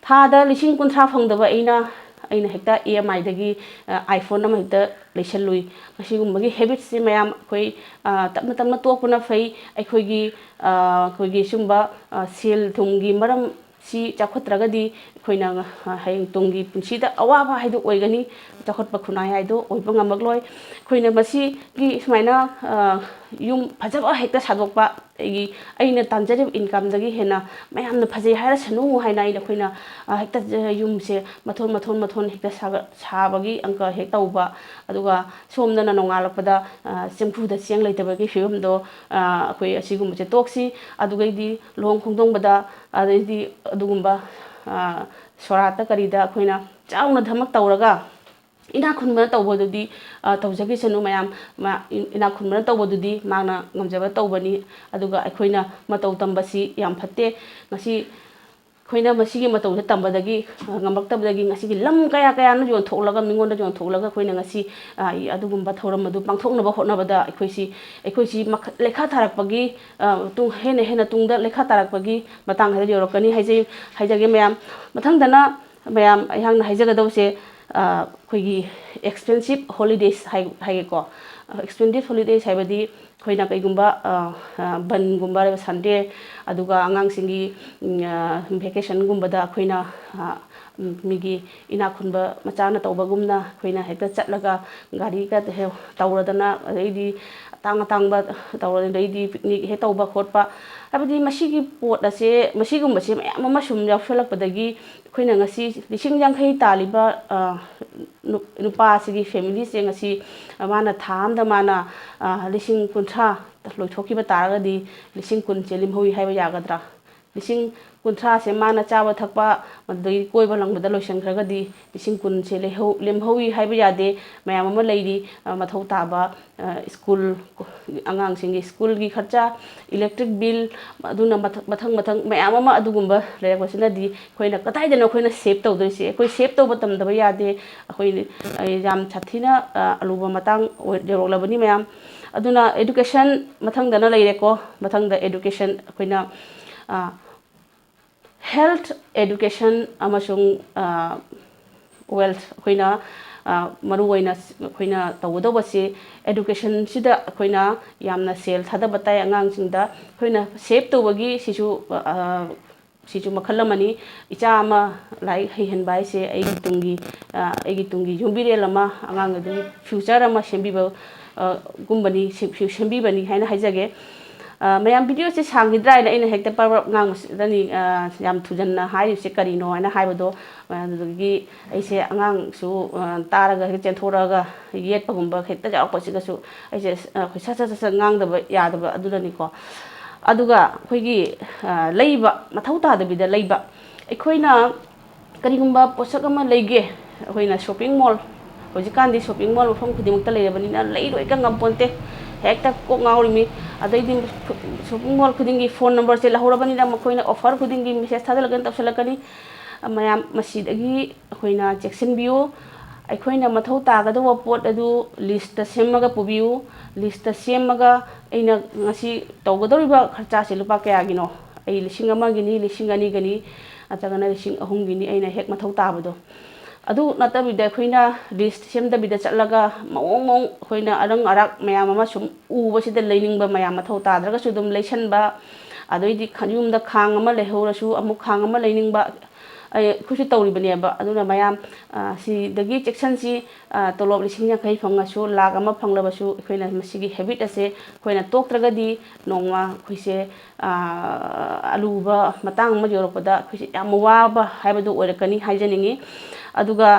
ꯊꯥꯗ ꯂꯤꯁꯤꯡ ꯀꯨꯟꯊ꯭ꯔꯥ ꯐꯪꯗꯕ ꯑꯩꯅ, ꯑꯩꯅ ꯍꯦꯛꯇ ꯏ ꯑꯦꯝ ꯑꯥꯏꯗꯒꯤ, ꯑ, iPhone ꯑꯃ ꯍꯦꯛꯇ ꯂꯩꯁꯜꯂꯨꯏ꯫ ꯃꯁꯤꯒꯨꯝꯕꯒꯤ habitsꯁꯦ ꯃꯌꯥꯝ ꯑꯩꯈꯣꯏ, ꯑ, ꯇꯞꯅ ꯇꯞꯅ ꯇꯣꯛꯄꯅ ꯐꯩ꯫ ꯑꯩꯈꯣꯏꯒꯤ, ꯑ, ꯑꯩꯈꯣꯏꯒꯤ ꯁꯨꯝꯕ, ꯑ, ꯁꯦꯜ ꯊꯨꯝꯒꯤ ꯃꯔꯝ ꯁꯤ ꯆꯥꯎꯈꯠꯇ꯭ꯔꯒꯗꯤ ꯑꯩꯈꯣꯏꯅ, ꯑ, ꯍꯌꯦꯡ ꯇꯨꯡꯒꯤ ꯄꯨꯟꯁꯤꯗ ꯑꯋꯥꯕ ꯍꯥꯏꯗꯣ ꯑꯣꯏꯒꯅꯤ, ꯆꯥꯎꯈꯠꯄ ꯈꯨꯟꯅꯥꯏ ꯍꯥꯏꯗꯣ ꯑꯣꯏꯕ ꯉꯝꯃꯛꯂꯣꯏ꯫ ꯑꯩꯈꯣꯏꯅ ꯃꯁꯤꯒꯤ ꯁꯨꯃꯥꯏꯅ, ꯑ, ꯌꯨꯝ ꯐꯖꯕ ꯍꯦꯛꯇ ꯁꯥꯗꯣꯛꯄ, ꯑꯩꯒꯤ, ꯑꯩꯅ ꯇꯥꯟꯖꯔꯤꯕ incomeꯗꯒꯤ ꯍꯦꯟꯅ ꯃꯌꯥꯝꯅ ꯐꯖꯩ ꯍꯥꯏꯔꯁꯅꯨ ꯍꯥꯏꯅ ꯑꯩꯅ, ꯑꯩꯈꯣꯏꯅ, ꯑ, ꯍꯦꯛꯇ ꯌꯨꯝꯁꯦ ꯃꯊꯣꯟ, ꯃꯊꯣꯟ, ꯃꯊꯣꯟ ꯍꯦꯛꯇ ꯁꯥꯒ-, ꯁꯥꯕꯒꯤ ꯑꯪꯀ ꯍꯦꯛ ꯇꯧꯕ, ꯑꯗꯨꯒ ꯁꯣꯝꯗꯅ ꯅꯣꯡꯉꯥꯜꯂꯛꯄꯗ, ꯑ, ꯆꯦꯡꯐꯨꯗ ꯆꯦꯡ ꯂꯩꯇꯕꯒꯤ ꯐꯤꯕꯝꯗꯣ, ꯑ, ꯑꯩꯈꯣꯏ ꯑꯁꯤꯒꯨꯝꯕꯁꯦ ꯇꯣꯛꯁꯤ꯫ ꯑꯗꯨꯒꯩꯗꯤ ꯂꯨꯍꯣꯡ ꯈꯣꯡꯗꯣꯡꯕꯗ, ꯑꯗꯩꯗꯤ ꯑꯗꯨꯒꯨꯝꯕ, ꯑ, ꯁꯣꯔꯥꯠꯇ ꯀꯔꯤꯗ ꯑꯩꯈꯣꯏꯅ ꯆꯥꯎꯅ ꯊꯕꯛ ꯇꯧꯔꯒ ꯏꯅꯥꯛ ꯈꯨꯟꯕꯅ ꯇꯧꯕꯗꯨꯗꯤ, ꯑ, ꯇꯧꯖꯈꯤꯁꯅꯨ ꯃꯌꯥꯝ, ꯃ-, ꯏ-, ꯏꯅꯥꯛ ꯈꯨꯟꯕꯅ ꯇꯧꯕꯗꯨꯗꯤ ꯃꯥꯅ ꯉꯝꯖꯕ ꯇꯧꯕꯅꯤ꯫ ꯑꯗꯨꯒ ꯑꯩꯈꯣꯏꯅ ꯃꯇꯧ ꯇꯝꯕꯁꯤ ꯌꯥꯝ ꯐꯠꯇꯦ꯫ ꯉꯁꯤ ꯑꯩꯈꯣꯏꯅ ꯃꯁꯤꯒꯤ ꯃꯇꯧꯁꯦ ꯇꯝꯕꯗꯒꯤ, ꯑ, ꯉꯝꯃꯛꯇꯕꯗꯒꯤ ꯉꯁꯤꯒꯤ ꯂꯝ ꯀꯌꯥ ꯀꯌꯥꯅ ꯌꯣꯟꯊꯣꯛꯂꯒ, ꯃꯤꯉꯣꯟꯗ ꯌꯣꯟꯊꯣꯛꯂꯒ ꯑꯩꯈꯣꯏꯅ ꯉꯁꯤ, ꯑ, ꯏ-, ꯑꯗꯨꯒꯨꯝꯕ ꯊꯧꯔꯝ ꯑꯗꯨ ꯄꯥꯡꯊꯣꯛꯅꯕ ꯍꯣꯠꯅꯕꯗ ꯑꯩꯈꯣꯏꯁꯤ, ꯑꯩꯈꯣꯏꯁꯤ ꯃꯈ-, ꯂꯩꯈꯥ ꯊꯥꯔꯛꯄꯒꯤ, ꯑ, ꯇꯨꯡ ꯍꯦꯟꯅ ꯍꯦꯟꯅ ꯇꯨꯡꯗ ꯂꯩꯈꯥ ꯇꯥꯔꯛꯄꯒꯤ ꯃꯇꯥꯡ ꯍꯥꯏꯗ ꯌꯧꯔꯛꯀꯅꯤ ꯍꯥꯏꯖꯩ, ꯍꯥꯏꯖꯒꯦ ꯃꯌꯥꯝ꯫ ꯃꯊꯪꯗꯅ ꯃꯌꯥꯝ ꯑꯩꯍꯥꯛꯅ ꯍꯥꯏꯖꯒꯗꯧꯁꯦ, ꯑ, ꯑꯩꯈꯣꯏꯒꯤ expensive holidays ꯍꯥꯏ-, ꯍꯥꯏꯒꯦꯀꯣ꯫ Expensive holidays ꯍꯥꯏꯕꯗꯤ ꯑꯩꯈꯣꯏꯅ ꯀꯩꯒꯨꯝꯕ, ꯑ, ꯑ, ꯕꯟꯒꯨꯝꯕ ꯂꯩꯕ Sunday, ꯑꯗꯨꯒ ꯑꯉꯥꯡꯁꯤꯡꯒꯤ, ꯎꯝ, ꯑ, vacationꯒꯨꯝꯕꯗ ꯑꯩꯈꯣꯏꯅ, ꯑ, ꯎꯝ, ꯃꯤꯒꯤ ꯏꯅꯥꯛ ꯈꯨꯟꯕ ꯃꯆꯥꯅ ꯇꯧꯕꯒꯨꯝꯅ ꯑꯩꯈꯣꯏꯅ ꯍꯦꯛꯇ ꯆꯠꯂꯒ ꯒꯥꯔꯤꯒ ꯍꯦꯛ ꯇꯧꯔꯗꯅ, ꯑꯗꯩꯗꯤ ꯑꯇꯥꯡ ꯑꯇꯥꯡꯕ ꯇꯧꯔꯗꯅ, ꯑꯗꯩꯗꯤ picnic ꯍꯦꯛ ꯇꯧꯕ ꯈꯣꯠꯄ, ꯍꯥꯏꯕꯗꯤ ꯃꯁꯤꯒꯤ ꯄꯣꯠ ꯑꯁꯦ, ꯃꯁꯤꯒꯨꯝꯕꯁꯦ ꯃꯌꯥꯝ ꯑꯃ ꯁꯨꯝ ꯌꯥꯎꯁꯜꯂꯛꯄꯗꯒꯤ ꯑꯩꯈꯣꯏꯅ ꯉꯁꯤ ꯂꯤꯁꯤꯡ ꯌꯥꯡꯈꯩ ꯇꯥꯜꯂꯤꯕ, ꯑ, ꯅꯨ-, ꯅꯨꯄꯥ ꯑꯁꯤꯒꯤ familyꯁꯦ ꯉꯁꯤ, ꯑ, ꯃꯥꯅ ꯊꯥ ꯑꯃꯗ ꯃꯥꯅ, ꯑ, ꯂꯤꯁꯤꯡ ꯀꯨꯟꯊ꯭ꯔꯥ ꯂꯣꯏꯊꯣꯛꯈꯤꯕ ꯇꯥꯔꯒꯗꯤ ꯂꯤꯁꯤꯡ ꯀꯨꯟꯁꯦ ꯂꯦꯝꯍꯧꯏ ꯍꯥꯏꯕ ꯌꯥꯒꯗ꯭ꯔꯥ? ꯂꯤꯁꯤꯡ ꯀꯨꯟꯊ꯭ꯔꯥꯁꯦ ꯃꯥꯅ ꯆꯥꯕ ꯊꯛꯄ, ꯑꯗꯒꯤ ꯀꯣꯏꯕ ꯂꯪꯕꯗ ꯂꯣꯏꯁꯤꯟꯈ꯭ꯔꯒꯗꯤ, ꯂꯤꯁꯤꯡ ꯀꯨꯟꯁꯦ ꯂꯩꯍꯧ-, ꯂꯦꯝꯍꯧꯏ ꯍꯥꯏꯕ ꯌꯥꯗꯦ꯫ ꯃꯌꯥꯝ ꯑꯃ ꯂꯩꯔꯤ, ꯑ, ꯃꯊꯧ ꯇꯥꯕ, ꯑ, ꯁ꯭ꯀꯨꯜ, ꯑꯉꯥꯡꯁꯤꯡꯒꯤ ꯁ꯭ꯀꯨꯜꯒꯤ ꯈꯔꯆꯥ, ꯏꯂꯦꯛꯇ꯭ꯔꯤꯛ ꯕꯤꯜ, ꯑꯗꯨꯅ ꯃꯊ-, ꯃꯊꯪ ꯃꯊꯪ ꯃꯌꯥꯝ ꯑꯃ ꯑꯗꯨꯒꯨꯝꯕ ꯂꯩꯔꯛꯄꯁꯤꯅꯗꯤ ꯑꯩꯈꯣꯏꯅ ꯀꯗꯥꯏꯗꯅꯣ ꯑꯩꯈꯣꯏꯅ ꯁꯦꯞ ꯇꯧꯗꯣꯏꯁꯦ? ꯑꯩꯈꯣꯏ ꯁꯦꯞ ꯇꯧꯕ ꯇꯝꯗꯕ ꯌꯥꯗꯦ꯫ ꯑꯩꯈꯣꯏ, ꯑ, ꯌꯥꯝ ꯁꯥꯊꯤꯅ, ꯑ, ꯑꯂꯨꯕ ꯃꯇꯥꯡ ꯑꯣꯏ-, ꯌꯧꯔꯛꯂꯕꯅꯤ ꯃꯌꯥꯝ꯫ ꯑꯗꯨꯅ education ꯃꯊꯪꯗꯅ ꯂꯩꯔꯦꯀꯣ꯫ ꯃꯊꯪꯗ education ꯑꯩꯈꯣꯏꯅ, ꯑ, health, education ꯑꯃꯁꯨꯡ, ꯑ, wealth ꯑꯩꯈꯣꯏꯅ, ꯑ, ꯃꯔꯨꯑꯣꯏꯅ ꯑꯩꯈꯣꯏꯅ ꯇꯧꯒꯗꯧꯕꯁꯤ educationꯁꯤꯗ ꯑꯩꯈꯣꯏꯅ ꯌꯥꯝꯅ ꯁꯦꯜ ꯊꯥꯗꯕ ꯇꯥꯏ꯫ ꯑꯉꯥꯡꯁꯤꯡꯗ ꯑꯩꯈꯣꯏꯅ ꯁꯦꯞ ꯇꯧꯕꯒꯤ ꯁꯤꯁꯨ, ꯑ, ꯁꯤꯁꯨ ꯃꯈꯜ ꯑꯃꯅꯤ꯫ ꯏꯆꯥ ꯑꯃ ꯂꯥꯏꯔꯤꯛ ꯍꯩꯍꯟꯕ ꯍꯥꯏꯁꯦ ꯑꯩꯒꯤ ꯇꯨꯡꯒꯤ, ꯑ, ꯑꯩꯒꯤ ꯇꯨꯡꯒꯤ ꯌꯨꯝꯕꯤꯔꯦꯜ ꯑꯃ, ꯑꯉꯥꯡ ꯑꯗꯨꯒꯤ future ꯑꯃ ꯁꯦꯝꯕꯤꯕ, ꯑ, ꯒꯨꯝꯕꯅꯤ, ꯁꯦꯝ-, ꯁꯦꯝꯕꯤꯕꯅꯤ ꯍꯥꯏꯅ ꯍꯥꯏꯖꯒꯦ꯫ ꯑ, ꯃꯌꯥꯝ videoꯁꯦ ꯁꯥꯡꯈꯤꯗ꯭ꯔꯥ ꯍꯥꯏꯅ ꯑꯩꯅ ꯍꯦꯛꯇ ꯄꯔꯞ ꯄꯔꯞ ꯉꯥꯡꯕꯁꯤꯗꯅꯤ, ꯑ, ꯌꯥꯝ ꯊꯨꯖꯟꯅ ꯍꯥꯏꯔꯤꯕꯁꯦ ꯀꯔꯤꯅꯣ ꯍꯥꯏꯅ ꯍꯥꯏꯕꯗꯣ, ꯑ, ꯑꯗꯨꯗꯒꯤ ꯑꯩꯁꯦ ꯑꯉꯥꯡꯁꯨ, ꯑ, ꯇꯥꯔꯒ ꯍꯦꯛ ꯆꯦꯟꯊꯣꯔꯛꯑꯒ ꯌꯦꯠꯄꯒꯨꯝꯕ ꯍꯦꯛꯇ ꯌꯥꯎꯔꯛꯄꯁꯤꯒꯁꯨ ꯑꯩꯁꯦ, ꯑ, ꯑꯩꯈꯣꯏ ꯁꯠ ꯁꯠ ꯁꯠ ꯁꯠ ꯉꯥꯡꯗꯕ ꯌꯥꯗꯕ ꯑꯗꯨꯅꯅꯤꯀꯣ꯫ ꯑꯗꯨꯒ ꯑꯩꯈꯣꯏꯒꯤ, ꯑ, ꯂꯩꯕ, ꯃꯊꯧ ꯇꯥꯗꯕꯤꯗ ꯂꯩꯕ꯫ ꯑꯩꯈꯣꯏꯅ ꯀꯔꯤꯒꯨꯝꯕ ꯄꯣꯠꯁꯛ ꯑꯃ ꯂꯩꯒꯦ, ꯑꯩꯈꯣꯏꯅ shopping mall, ꯍꯧꯖꯤꯛꯀꯥꯟꯗꯤ shopping mall ꯃꯐꯝ ꯈꯨꯗꯤꯡꯃꯛꯇ ꯂꯩꯔꯕꯅꯤꯅ ꯂꯩꯔꯣꯏꯒ ꯉꯝꯄꯣꯟꯇꯦ, ꯍꯦꯛꯇ ꯀꯣꯛ ꯉꯥꯎꯔꯤꯃꯤ꯫ ꯑꯗꯩꯗꯤ shopping mall ꯈꯨꯗꯤꯡꯒꯤ phone numberꯁꯦ ꯂꯧꯍꯧꯔꯕꯅꯤꯅ ꯃꯈꯣꯏꯅ offer ꯈꯨꯗꯤꯡꯒꯤ message ꯊꯥꯖꯤꯜꯂꯛꯀꯅꯤ, ꯇꯧꯁꯤꯜꯂꯛꯀꯅꯤ꯫ ꯃꯌꯥꯝ ꯃꯁꯤꯗꯒꯤ ꯑꯩꯈꯣꯏꯅ ꯆꯦꯛꯁꯤꯟꯕꯤꯌꯨ꯫ ꯑꯩꯈꯣꯏꯅ ꯃꯊꯧ ꯇꯥꯒꯗꯧꯕ ꯄꯣꯠ ꯑꯗꯨ listꯇ ꯁꯦꯝꯃꯒ ꯄꯨꯕꯤꯌꯨ꯫ Listꯇ ꯁꯦꯝꯃꯒ ꯑꯩꯅ ꯉꯁꯤ ꯇꯧꯒꯗꯧꯔꯤꯕ ꯈꯔꯆꯥꯁꯦ ꯂꯨꯄꯥ ꯀꯌꯥꯒꯤꯅꯣ? ꯑꯩ ꯂꯤꯁꯤꯡ ꯑꯃꯒꯤꯅꯤ, ꯂꯤꯁꯤꯡ ꯑꯅꯤꯒꯤꯅꯤ, ꯅꯠꯇ꯭ꯔꯒꯅ ꯂꯤꯁꯤꯡ ꯑꯍꯨꯝꯒꯤꯅꯤ ꯑꯩꯅ ꯍꯦꯛ ꯃꯊꯧ ꯇꯥꯕꯗꯣ꯫ ꯑꯗꯨ ꯅꯠꯇꯕꯤꯗ ꯑꯩꯈꯣꯏꯅ list ꯁꯦꯝꯗꯕꯤꯗ ꯆꯠꯂꯒ ꯃꯑꯣꯡ ꯃꯑꯣꯡ ꯑꯩꯈꯣꯏꯅ ꯑꯔꯪ ꯑꯔꯥꯛ ꯃꯌꯥꯝ ꯑꯃ ꯁꯨꯝ ꯎꯕꯁꯤꯗ ꯂꯩꯅꯤꯡꯕ, ꯃꯌꯥꯝ ꯃꯊꯧ ꯇꯥꯗ꯭ꯔꯒꯁꯨ ꯑꯗꯨꯝ ꯂꯩꯁꯟꯕ, ꯑꯗꯩꯗꯤ ꯈ-, ꯌꯨꯝꯗ ꯈꯥꯡ ꯑꯃ ꯂꯩꯍꯧꯔꯁꯨ ꯑꯃꯨꯛ ꯈꯥꯡ ꯑꯃ ꯂꯩꯅꯤꯡꯕ, ꯑꯩ, ꯑꯩꯈꯣꯏꯁꯨ ꯇꯧꯔꯤꯕꯅꯦꯕ꯫ ꯑꯗꯨꯅ ꯃꯌꯥꯝ, ꯑ, ꯁꯤꯗꯒꯤ ꯆꯦꯛꯁꯟꯁꯤ꯫ ꯑ, ꯇꯣꯂꯣꯞ ꯂꯤꯁꯤꯡ ꯌꯥꯡꯈꯩ ꯐꯪꯉꯁꯨ, ꯂꯥꯛ ꯑꯃ ꯐꯪꯂꯕꯁꯨ, ꯑꯩꯈꯣꯏꯅ ꯃꯁꯤꯒꯤ habit ꯑꯁꯦ ꯑꯩꯈꯣꯏꯅ ꯇꯣꯛꯇ꯭ꯔꯒꯗꯤ ꯅꯣꯡꯃ ꯑꯩꯈꯣꯏꯁꯦ, ꯑ, ꯑꯂꯨꯕ ꯃꯇꯥꯡ ꯑꯃ ꯌꯧꯔꯛꯄꯗ ꯑꯩꯈꯣꯏꯁꯦ ꯌꯥꯝ ꯋꯥꯕ ꯍꯥꯏꯕꯗꯨ ꯑꯣꯏꯔꯛꯀꯅꯤ ꯍꯥꯏꯖꯅꯤꯡꯉꯤ꯫ ꯑꯗꯨꯒ,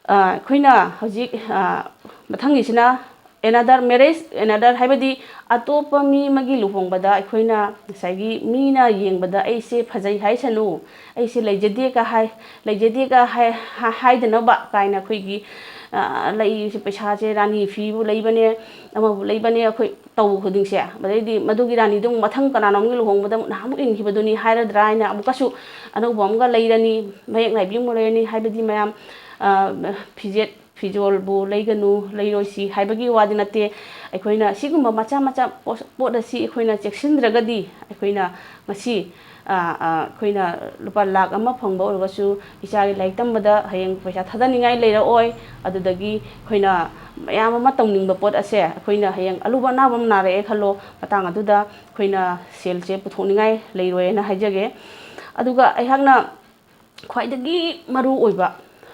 ꯑ, ꯑꯩꯈꯣꯏꯅ ꯍꯧꯖꯤꯛ, ꯑ, ꯃꯊꯪꯒꯤꯁꯤꯅ another marriage, another ꯍꯥꯏꯕꯗꯤ ꯑꯇꯣꯞꯄ ꯃꯤ ꯑꯃꯒꯤ ꯂꯨꯍꯣꯡꯕꯗ ꯑꯩꯈꯣꯏꯅ ꯉꯁꯥꯏꯒꯤ ꯃꯤꯅ ꯌꯦꯡꯕꯗ ꯑꯩꯁꯦ ꯐꯖꯩ ꯍꯥꯏꯁꯅꯨ, ꯑꯩꯁꯦ ꯂꯩꯖꯗꯦꯒ ꯍꯥꯏ, ꯂꯩꯖꯗꯦꯒ ꯍꯥꯏ-, ꯍꯥꯏꯗꯅꯕ ꯀꯥꯏꯅ ꯑꯩꯈꯣꯏꯒꯤ, ꯑ, ꯂꯩꯁꯦ, ꯄꯩꯁꯥꯁꯦ ꯔꯥꯅꯤ ꯐꯤꯕꯨ ꯂꯩꯕꯅꯦ, ꯑꯃꯕꯨ ꯂꯩꯕꯅꯦ, ꯑꯩꯈꯣꯏ ꯇꯧꯕ ꯈꯨꯗꯤꯡꯁꯦ꯫ ꯑꯗꯩꯗꯤ ꯃꯗꯨꯒꯤ ꯔꯥꯅꯤꯗꯨ ꯑꯃꯨꯛ ꯃꯊꯪ ꯀꯅꯥꯅꯣꯝꯒꯤ ꯂꯨꯍꯣꯡꯕꯗ ꯑꯃꯨꯛ ꯅꯍꯥꯟꯃꯨꯛ ꯏꯟꯈꯤꯕꯗꯨꯅꯤ ꯍꯥꯏꯔꯗ꯭ꯔꯥ ꯍꯥꯏꯅ ꯑꯃꯨꯛꯀꯁꯨ ꯑꯅꯧꯕ ꯑꯃꯒ ꯂꯩꯔꯅꯤ, ꯃꯌꯦꯛ ꯅꯥꯏꯕꯤ ꯑꯃꯨꯛ ꯂꯩꯔꯅꯤ꯫ ꯍꯥꯏꯕꯗꯤ ꯃꯌꯥꯝ, ꯑ, ꯐꯤꯖꯦꯠ ꯐꯤꯖꯣꯜꯕꯨ ꯂꯩꯒꯅꯨ, ꯂꯩꯔꯣꯏꯁꯤ ꯍꯥꯏꯕꯒꯤ ꯋꯥꯗꯤ ꯅꯠꯇꯦ꯫ ꯑꯩꯈꯣꯏꯅ ꯁꯤꯒꯨꯝꯕ ꯃꯆꯥ ꯃꯆꯥ ꯄꯣꯠ-, ꯄꯣꯠ ꯑꯁꯤ ꯑꯩꯈꯣꯏꯅ ꯆꯦꯛꯁꯤꯟꯗ꯭ꯔꯒꯗꯤ ꯑꯩꯈꯣꯏꯅ ꯉꯁꯤ, ꯑ, ꯑ, ꯑꯩꯈꯣꯏꯅ ꯂꯨꯄꯥ ꯂꯥꯈ ꯑꯃ ꯐꯪꯕ ꯑꯣꯏꯔꯒꯁꯨ ꯏꯆꯥꯒꯤ ꯂꯥꯏꯔꯤꯛ ꯇꯝꯕꯗ ꯍꯌꯦꯡ ꯄꯩꯁꯥ ꯊꯥꯗꯅꯤꯡꯉꯥꯏ ꯂꯩꯔꯛꯑꯣꯏ꯫ ꯑꯗꯨꯗꯒꯤ ꯑꯩꯈꯣꯏꯅ ꯃꯌꯥꯝ ꯑꯃ ꯇꯧꯅꯤꯡꯕ ꯄꯣꯠ ꯑꯁꯦ ꯑꯩꯈꯣꯏꯅ ꯍꯌꯦꯡ ꯑꯂꯨꯕ ꯑꯅꯥꯕ ꯑꯃ ꯅꯥꯔꯛꯑꯦ ꯈꯜꯂꯣ, ꯃꯇꯥꯡ ꯑꯗꯨꯗ ꯑꯩꯈꯣꯏꯅ ꯁꯦꯜꯁꯦ ꯄꯨꯊꯣꯛꯅꯤꯡꯉꯥꯏ ꯂꯩꯔꯣꯏꯅ ꯍꯥꯏꯖꯒꯦ꯫ ꯑꯗꯨꯒ ꯑꯩꯍꯥꯛꯅ ꯈ꯭ꯋꯥꯏꯗꯒꯤ ꯃꯔꯨ ꯑꯣꯏꯕ,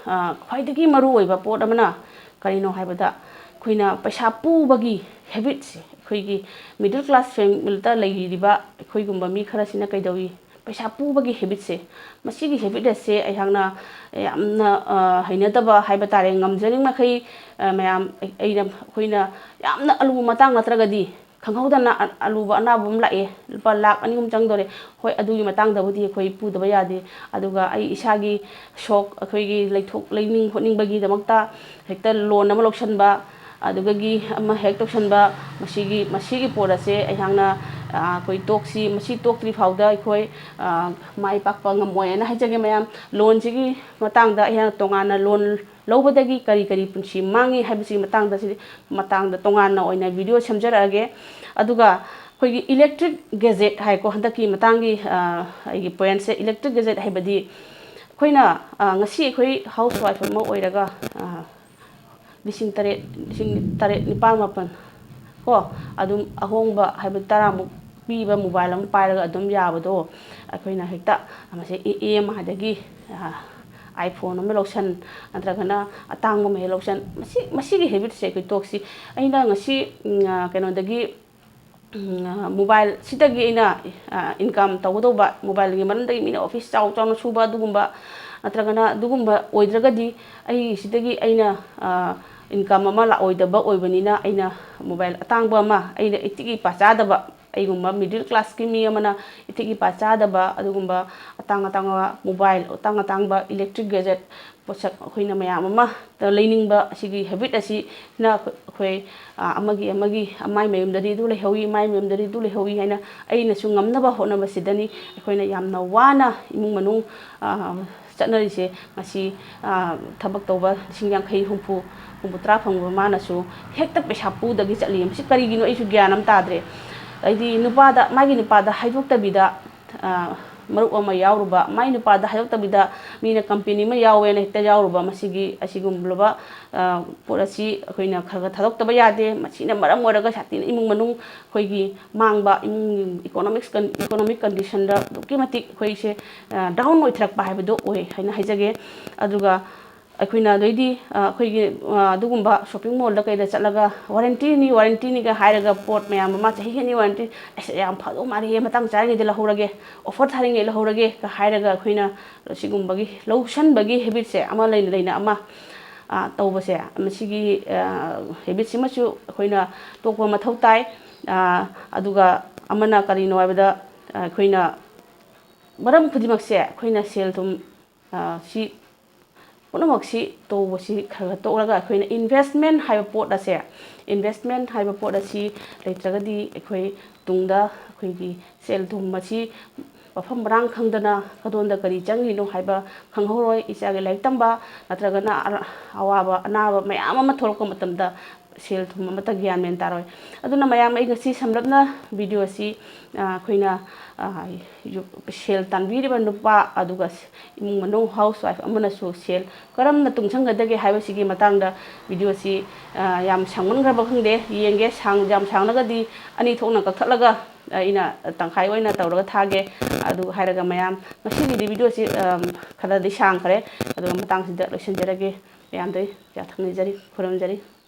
ꯑ, ꯈ꯭ꯋꯥꯏꯗꯒꯤ ꯃꯔꯨ ꯑꯣꯏꯕ ꯄꯣꯠ ꯑꯃꯅ ꯀꯔꯤꯅꯣ ꯍꯥꯏꯕꯗ, ꯑꯩꯈꯣꯏꯅ ꯄꯩꯁꯥ ꯄꯨꯕꯒꯤ ꯍꯦꯕꯤꯠꯁꯦ, ꯑꯩꯈꯣꯏꯒꯤ middle class familyꯗ ꯂꯩꯔꯤꯕ ꯑꯩꯈꯣꯏꯒꯨꯝꯕ ꯃꯤ ꯈꯔꯁꯤꯅ ꯀꯩꯗꯧꯏ, ꯄꯩꯁꯥ ꯄꯨꯕꯒꯤ ꯍꯦꯕꯤꯠꯁꯦ, ꯃꯁꯤꯒꯤ ꯍꯦꯕꯤꯠ ꯑꯁꯦ ꯑꯩꯍꯥꯛꯅ ꯌꯥꯝꯅ, ꯑ, ꯍꯩꯅꯗꯕ ꯍꯥꯏꯕ ꯇꯥꯔꯦ꯫ ꯉꯝꯖꯔꯤꯕ ꯃꯈꯩ, ꯑ, ꯃꯌꯥꯝ, ꯑꯩ-, ꯑꯩꯅ, ꯑꯩꯈꯣꯏꯅ ꯌꯥꯝꯅ ꯑꯂꯨꯕ ꯃꯇꯥꯡ ꯅꯠꯇ꯭ꯔꯒꯗꯤ ꯈꯪꯍꯧꯗꯅ ꯑ-, ꯑꯂꯨꯕ ꯑꯅꯥꯕ ꯑꯃ ꯂꯥꯛꯑꯦ, ꯂꯨꯄꯥ ꯂꯥꯈ ꯑꯅꯤ ꯑꯍꯨꯝ ꯆꯪꯗꯣꯔꯦ꯫ ꯍꯣꯏ, ꯑꯗꯨꯒꯤ ꯃꯇꯥꯡꯗꯕꯨꯗꯤ ꯑꯩꯈꯣꯏ ꯄꯨꯗꯕ ꯌꯥꯗꯦ꯫ ꯑꯗꯨꯒ ꯑꯩ ꯏꯁꯥꯒꯤ ꯁꯣꯛ, ꯑꯩꯈꯣꯏꯒꯤ ꯂꯩꯊꯣꯛ ꯂꯩꯅꯤꯡ ꯈꯣꯠꯅꯤꯡꯕꯒꯤꯗꯃꯛꯇ ꯍꯦꯛꯇ loan ꯑꯃ ꯂꯧꯁꯟꯕ, ꯑꯗꯨꯗꯒꯤ ꯑꯃ ꯍꯦꯛ ꯇꯧꯁꯟꯕ, ꯃꯁꯤꯒꯤ, ꯃꯁꯤꯒꯤ ꯄꯣꯠ ꯑꯁꯦ ꯑꯩꯍꯥꯛꯅ, ꯑ, ꯑꯩꯈꯣꯏ ꯇꯣꯛꯁꯤ, ꯃꯁꯤ ꯇꯣꯛꯇ꯭ꯔꯤ ꯐꯥꯎꯗ ꯑꯩꯈꯣꯏ, ꯑ, ꯃꯥꯏ ꯄꯥꯛꯄ ꯉꯝꯃꯣꯏ ꯍꯥꯏꯅ ꯍꯥꯏꯖꯒꯦ ꯃꯌꯥꯝ꯫ Loanꯁꯤꯒꯤ ꯃꯇꯥꯡꯗ ꯑꯩꯍꯥꯛꯅ ꯇꯣꯉꯥꯟꯅ loan ꯂꯧꯕꯗꯒꯤ ꯀꯔꯤ ꯀꯔꯤ ꯄꯨꯟꯁꯤ ꯃꯥꯡꯉꯤ ꯍꯥꯏꯕꯁꯤꯒꯤ ꯃꯇꯥꯡꯗ, ꯁꯤꯗꯤ ꯃꯇꯥꯡꯗ ꯇꯣꯉꯥꯟꯅ ꯑꯣꯏꯅ video ꯁꯦꯝꯖꯔꯛꯑꯒꯦ꯫ ꯑꯗꯨꯒ ꯑꯩꯈꯣꯏꯒꯤ electric gadget ꯍꯥꯏꯀꯣ, ꯍꯟꯗꯛꯀꯤ ꯃꯇꯥꯡꯒꯤ, ꯑ, ꯑꯩꯒꯤ pointꯁꯦ, electric gadget ꯍꯥꯏꯕꯗꯤ ꯑꯩꯈꯣꯏꯅ, ꯑ, ꯉꯁꯤ ꯑꯩꯈꯣꯏ housewife ꯑꯃ ꯑꯣꯏꯔꯒ, ꯑ, ꯂꯤꯁꯤꯡ ꯇꯔꯦꯠ, ꯂꯤꯁꯤꯡ ꯇꯔꯦꯠ, ꯅꯤꯄꯥꯜ, ꯃꯥꯄꯜ ꯀꯣ, ꯑꯗꯨꯝ ꯑꯍꯣꯡꯕ ꯍꯥꯏꯕꯗꯤ ꯇꯔꯥꯃꯨꯛ ꯄꯤꯕ mobile ꯑꯃ ꯄꯥꯏꯔꯒ ꯑꯗꯨꯝ ꯌꯥꯕꯗꯣ, ꯑꯩꯈꯣꯏꯅ ꯍꯦꯛꯇ ꯃꯁꯤ ꯏ-, EMIꯗꯒꯤ, ꯑ, iPhone ꯑꯃ ꯂꯧꯁꯟ, ꯅꯠꯇ꯭ꯔꯒꯅ ꯑꯇꯥꯡꯕ ꯑꯃ ꯍꯦꯛ ꯂꯧꯁꯟ, ꯃꯁꯤ, ꯃꯁꯤꯒꯤ habitꯁꯦ ꯑꯩꯈꯣꯏ ꯇꯣꯛꯁꯤ꯫ ꯑꯩꯅ ꯉꯁꯤ, ꯎꯝ, ꯑ, ꯀꯩꯅꯣꯗꯒꯤ, ꯎꯝ, ꯑ, mobileꯁꯤꯗꯒꯤ ꯑꯩꯅ, ꯑ, income ꯇꯧꯒꯗꯧꯕ, mobileꯒꯤ ꯃꯔꯝꯗꯒꯤ ꯃꯤꯅ office ꯆꯥꯎ ꯆꯥꯎꯅ ꯁꯨꯕ ꯑꯗꯨꯒꯨꯝꯕ, ꯅꯠꯇ꯭ꯔꯒꯅ ꯑꯗꯨꯒꯨꯝꯕ ꯑꯣꯏꯗ꯭ꯔꯒꯗꯤ ꯑꯩ ꯁꯤꯗꯒꯤ ꯑꯩꯅ, ꯑ, income ꯑꯃ ꯂꯥꯛꯑꯣꯏꯗꯕ ꯑꯣꯏꯕꯅꯤꯅ, ꯑꯩꯅ mobile ꯑꯇꯥꯡꯕ ꯑꯃ, ꯑꯩꯅ ꯏꯊꯤꯛ ꯏꯄꯥ ꯆꯥꯗꯕ, ꯑꯩꯒꯨꯝꯕ middle classꯀꯤ ꯃꯤ ꯑꯃꯅ ꯏꯊꯤꯛ ꯏꯄꯥ ꯆꯥꯗꯕ ꯑꯗꯨꯒꯨꯝꯕ ꯑꯇꯥꯡ ꯑꯇꯥꯡꯕ mobile, ꯑꯇꯥꯡ ꯑꯇꯥꯡꯕ electric gadget, ꯄꯣꯠꯁꯛ ꯑꯩꯈꯣꯏꯅ ꯃꯌꯥꯝ ꯑꯃ ꯂꯩꯅꯤꯡꯕ, ꯑꯁꯤꯒꯤ habit ꯑꯁꯤꯅ ꯑꯩꯈꯣꯏ, ꯑ, ꯑꯃꯒꯤ ꯑꯃꯒꯤ, ꯃꯥꯏ ꯃꯌꯨꯝꯗꯗꯤ ꯑꯗꯨ ꯂꯩꯍꯧꯋꯤ, ꯃꯥꯏ ꯃꯌꯨꯝꯗꯗꯤ ꯑꯗꯨ ꯂꯩꯍꯧꯋꯤ ꯍꯥꯏꯅ ꯑꯩꯅꯁꯨ ꯉꯝꯅꯕ ꯍꯣꯠꯅꯕꯁꯤꯗꯅꯤ ꯑꯩꯈꯣꯏꯅ ꯌꯥꯝꯅ ꯋꯥꯅ ꯏꯃꯨꯡ ꯃꯅꯨꯡ, ꯑ, ꯆꯠꯅꯔꯤꯁꯦ꯫ ꯉꯁꯤ, ꯑ, ꯊꯕꯛ ꯇꯧꯕ ꯂꯤꯁꯤꯡ ꯌꯥꯡꯈꯩ, ꯍꯨꯝꯐꯨ, ꯍꯨꯝꯐꯨꯇꯔꯥ ꯐꯪꯕ ꯃꯥꯅꯁꯨ ꯍꯦꯛꯇ ꯄꯩꯁꯥ ꯄꯨꯗꯒꯤ ꯆꯠꯂꯤ꯫ ꯃꯁꯤ ꯀꯔꯤꯒꯤꯅꯣ ꯑꯩꯁꯨ ꯒ꯭ꯌꯥꯟ ꯑꯃ ꯇꯥꯗ꯭ꯔꯦ꯫ ꯍꯥꯏꯗꯤ ꯅꯨꯄꯥꯗ, ꯃꯥꯒꯤ ꯅꯨꯄꯥꯗ ꯍꯥꯏꯗꯣꯛꯇꯕꯤꯗ, ꯑ, ꯃꯔꯨꯞ ꯑꯃ ꯌꯥꯎꯔꯨꯕ, ꯃꯥꯏ ꯅꯨꯄꯥꯗ ꯍꯥꯏꯗꯣꯛꯇꯕꯤꯗ ꯃꯤꯅ company ꯑꯃ ꯌꯥꯎꯋꯦꯅ ꯍꯦꯛꯇ ꯌꯥꯎꯔꯨꯕ, ꯃꯁꯤꯒꯤ, ꯑꯁꯤꯒꯨꯝꯂꯕ, ꯑ, ꯄꯣꯠ ꯑꯁꯤ ꯑꯩꯈꯣꯏꯅ ꯈꯔ ꯈꯔ ꯊꯥꯗꯣꯛꯇꯕ ꯌꯥꯗꯦ꯫ ꯃꯁꯤꯅ ꯃꯔꯝ ꯑꯣꯏꯔꯒ ꯁꯥꯊꯤꯅ ꯏꯃꯨꯡ ꯃꯅꯨꯡ ꯑꯩꯈꯣꯏꯒꯤ ꯃꯥꯡꯕ, ꯏꯃꯨꯡꯒꯤ economics con-, economic conditionꯗ ꯑꯗꯨꯛꯀꯤ ꯃꯇꯤꯛ ꯑꯩꯈꯣꯏꯁꯦ, ꯑ, down ꯑꯣꯏꯊꯔꯛꯄ ꯍꯥꯏꯕꯗꯣ ꯑꯣꯏ ꯍꯥꯏꯅ ꯍꯥꯏꯖꯒꯦ꯫ ꯑꯗꯨꯒ ꯑꯩꯈꯣꯏꯅ ꯑꯗꯩꯗꯤ, ꯑ, ꯑꯩꯈꯣꯏꯒꯤ, ꯑ, ꯑꯗꯨꯒꯨꯝꯕ shopping mallꯗ ꯀꯩꯗ ꯆꯠꯂꯒ warrantyꯅꯤ, warrantyꯅꯤꯒ ꯍꯥꯏꯔꯒ ꯄꯣꯠ ꯃꯌꯥꯝ ꯑꯃ ꯆꯍꯤ ꯑꯅꯤ warranty, "ꯑꯁ, ꯌꯥꯝ ꯐꯗꯧ ꯃꯥꯜꯂꯤꯍꯦ, ꯃꯇꯥꯡ ꯆꯥꯔꯤꯉꯩꯗ ꯂꯧꯍꯧꯔꯒꯦ, offer ꯊꯥꯔꯤꯉꯩ ꯂꯧꯍꯧꯔꯒꯦ"ꯀ ꯍꯥꯏꯔꯒ ꯑꯩꯈꯣꯏꯅ ꯁꯤꯒꯨꯝꯕꯒꯤ ꯂꯧꯁꯟꯕꯒꯤ habitꯁꯦ ꯑꯃ ꯂꯩꯅ ꯂꯩꯅ ꯑꯃ, ꯑ, ꯇꯧꯕꯁꯦ, ꯃꯁꯤꯒꯤ, ꯑ, habitꯁꯤꯃꯁꯨ ꯑꯩꯈꯣꯏꯅ ꯇꯣꯛꯄ ꯃꯊꯧ ꯇꯥꯏ꯫ ꯑ, ꯑꯗꯨꯒ ꯑꯃꯅ ꯀꯔꯤꯅꯣ ꯍꯥꯏꯕꯗ, ꯑ, ꯑꯩꯈꯣꯏꯅ ꯃꯔꯝ ꯈꯨꯗꯤꯡꯃꯛꯁꯦ ꯑꯩꯈꯣꯏꯅ ꯁꯦꯜ ꯊꯨꯝ, ꯑ, ꯁꯤ ꯄꯨꯝꯅꯃꯛꯁꯤ ꯇꯧꯕꯁꯤ ꯈꯔ ꯈꯔ ꯇꯣꯛꯂꯒ ꯑꯩꯈꯣꯏꯅ investment ꯍꯥꯏꯕ ꯄꯣꯠ ꯑꯁꯦ, investment ꯍꯥꯏꯕ ꯄꯣꯠ ꯑꯁꯤ ꯂꯩꯇ꯭ꯔꯒꯗꯤ ꯑꯩꯈꯣꯏ ꯇꯨꯡꯗ ꯑꯩꯈꯣꯏꯒꯤ ꯁꯦꯜ ꯊꯨꯝ ꯑꯁꯤ ꯃꯐꯝ ꯃꯔꯥꯡ ꯈꯪꯗꯅ ꯀꯗꯣꯝꯗ ꯀꯔꯤ ꯆꯪꯉꯤꯅꯣ ꯍꯥꯏꯕ ꯈꯪꯍꯧꯔꯣꯏ꯫ ꯏꯆꯥꯒꯤ ꯂꯥꯏꯔꯤꯛ ꯇꯝꯕ ꯅꯠꯇ꯭ꯔꯒꯅ ꯑꯔ-, ꯑꯋꯥꯕ ꯑꯅꯥꯕ ꯃꯌꯥꯝ ꯑꯃ ꯊꯣꯛꯂꯛꯄ ꯃꯇꯝꯗ ꯁꯦꯜ ꯊꯨꯝ ꯑꯃꯠꯇ ꯒ꯭ꯌꯥꯟ ꯃꯦꯟ ꯇꯥꯔꯣꯏ꯫ ꯑꯗꯨꯅ ꯃꯌꯥꯝ, ꯑꯩ ꯉꯁꯤ ꯁꯝꯂꯞꯅ video ꯑꯁꯤ, ꯑ, ꯑꯩꯈꯣꯏꯅ, ꯑ, ꯌꯨ-, ꯁꯦꯜ ꯇꯥꯟꯕꯤꯔꯤꯕ ꯅꯨꯄꯥ ꯑꯗꯨꯒ ꯏꯃꯨꯡ ꯃꯅꯨꯡ housewife ꯑꯃꯅꯁꯨ ꯁꯦꯜ ꯀꯔꯝꯅ ꯇꯨꯡꯁꯤꯟꯒꯗꯒꯦ ꯍꯥꯏꯕꯁꯤꯒꯤ ꯃꯇꯥꯡꯗ video ꯑꯁꯤ, ꯑ, ꯌꯥꯝ ꯁꯥꯡꯃꯟꯈ꯭ꯔꯕ ꯈꯪꯗꯦ, ꯌꯦꯡꯒꯦ, ꯁꯥꯡ-, ꯌꯥꯝ ꯁꯥꯡꯂꯒꯗꯤ ꯑꯅꯤ ꯊꯣꯛꯅ ꯀꯛꯊꯠꯂꯒ, ꯑ, ꯑꯩꯅ ꯇꯪꯈꯥꯏ ꯑꯣꯏꯅ ꯇꯧꯔꯒ ꯊꯥꯒꯦ꯫ ꯑꯗꯨ ꯍꯥꯏꯔꯒ ꯃꯌꯥꯝ, ꯉꯁꯤꯒꯤꯗꯤ video ꯑꯁꯤ, ꯑ, ꯈꯔꯗꯤ ꯁꯥꯡꯈ꯭ꯔꯦ, ꯑꯗꯨꯒ ꯃꯇꯥꯡꯁꯤꯗ ꯂꯣꯏꯁꯤꯟꯖꯔꯒꯦ꯫ ꯃꯌꯥꯝꯗ ꯌꯥꯊꯪ ꯅꯤꯖꯔꯤ, ꯈꯨꯔꯨꯝꯖꯔꯤ꯫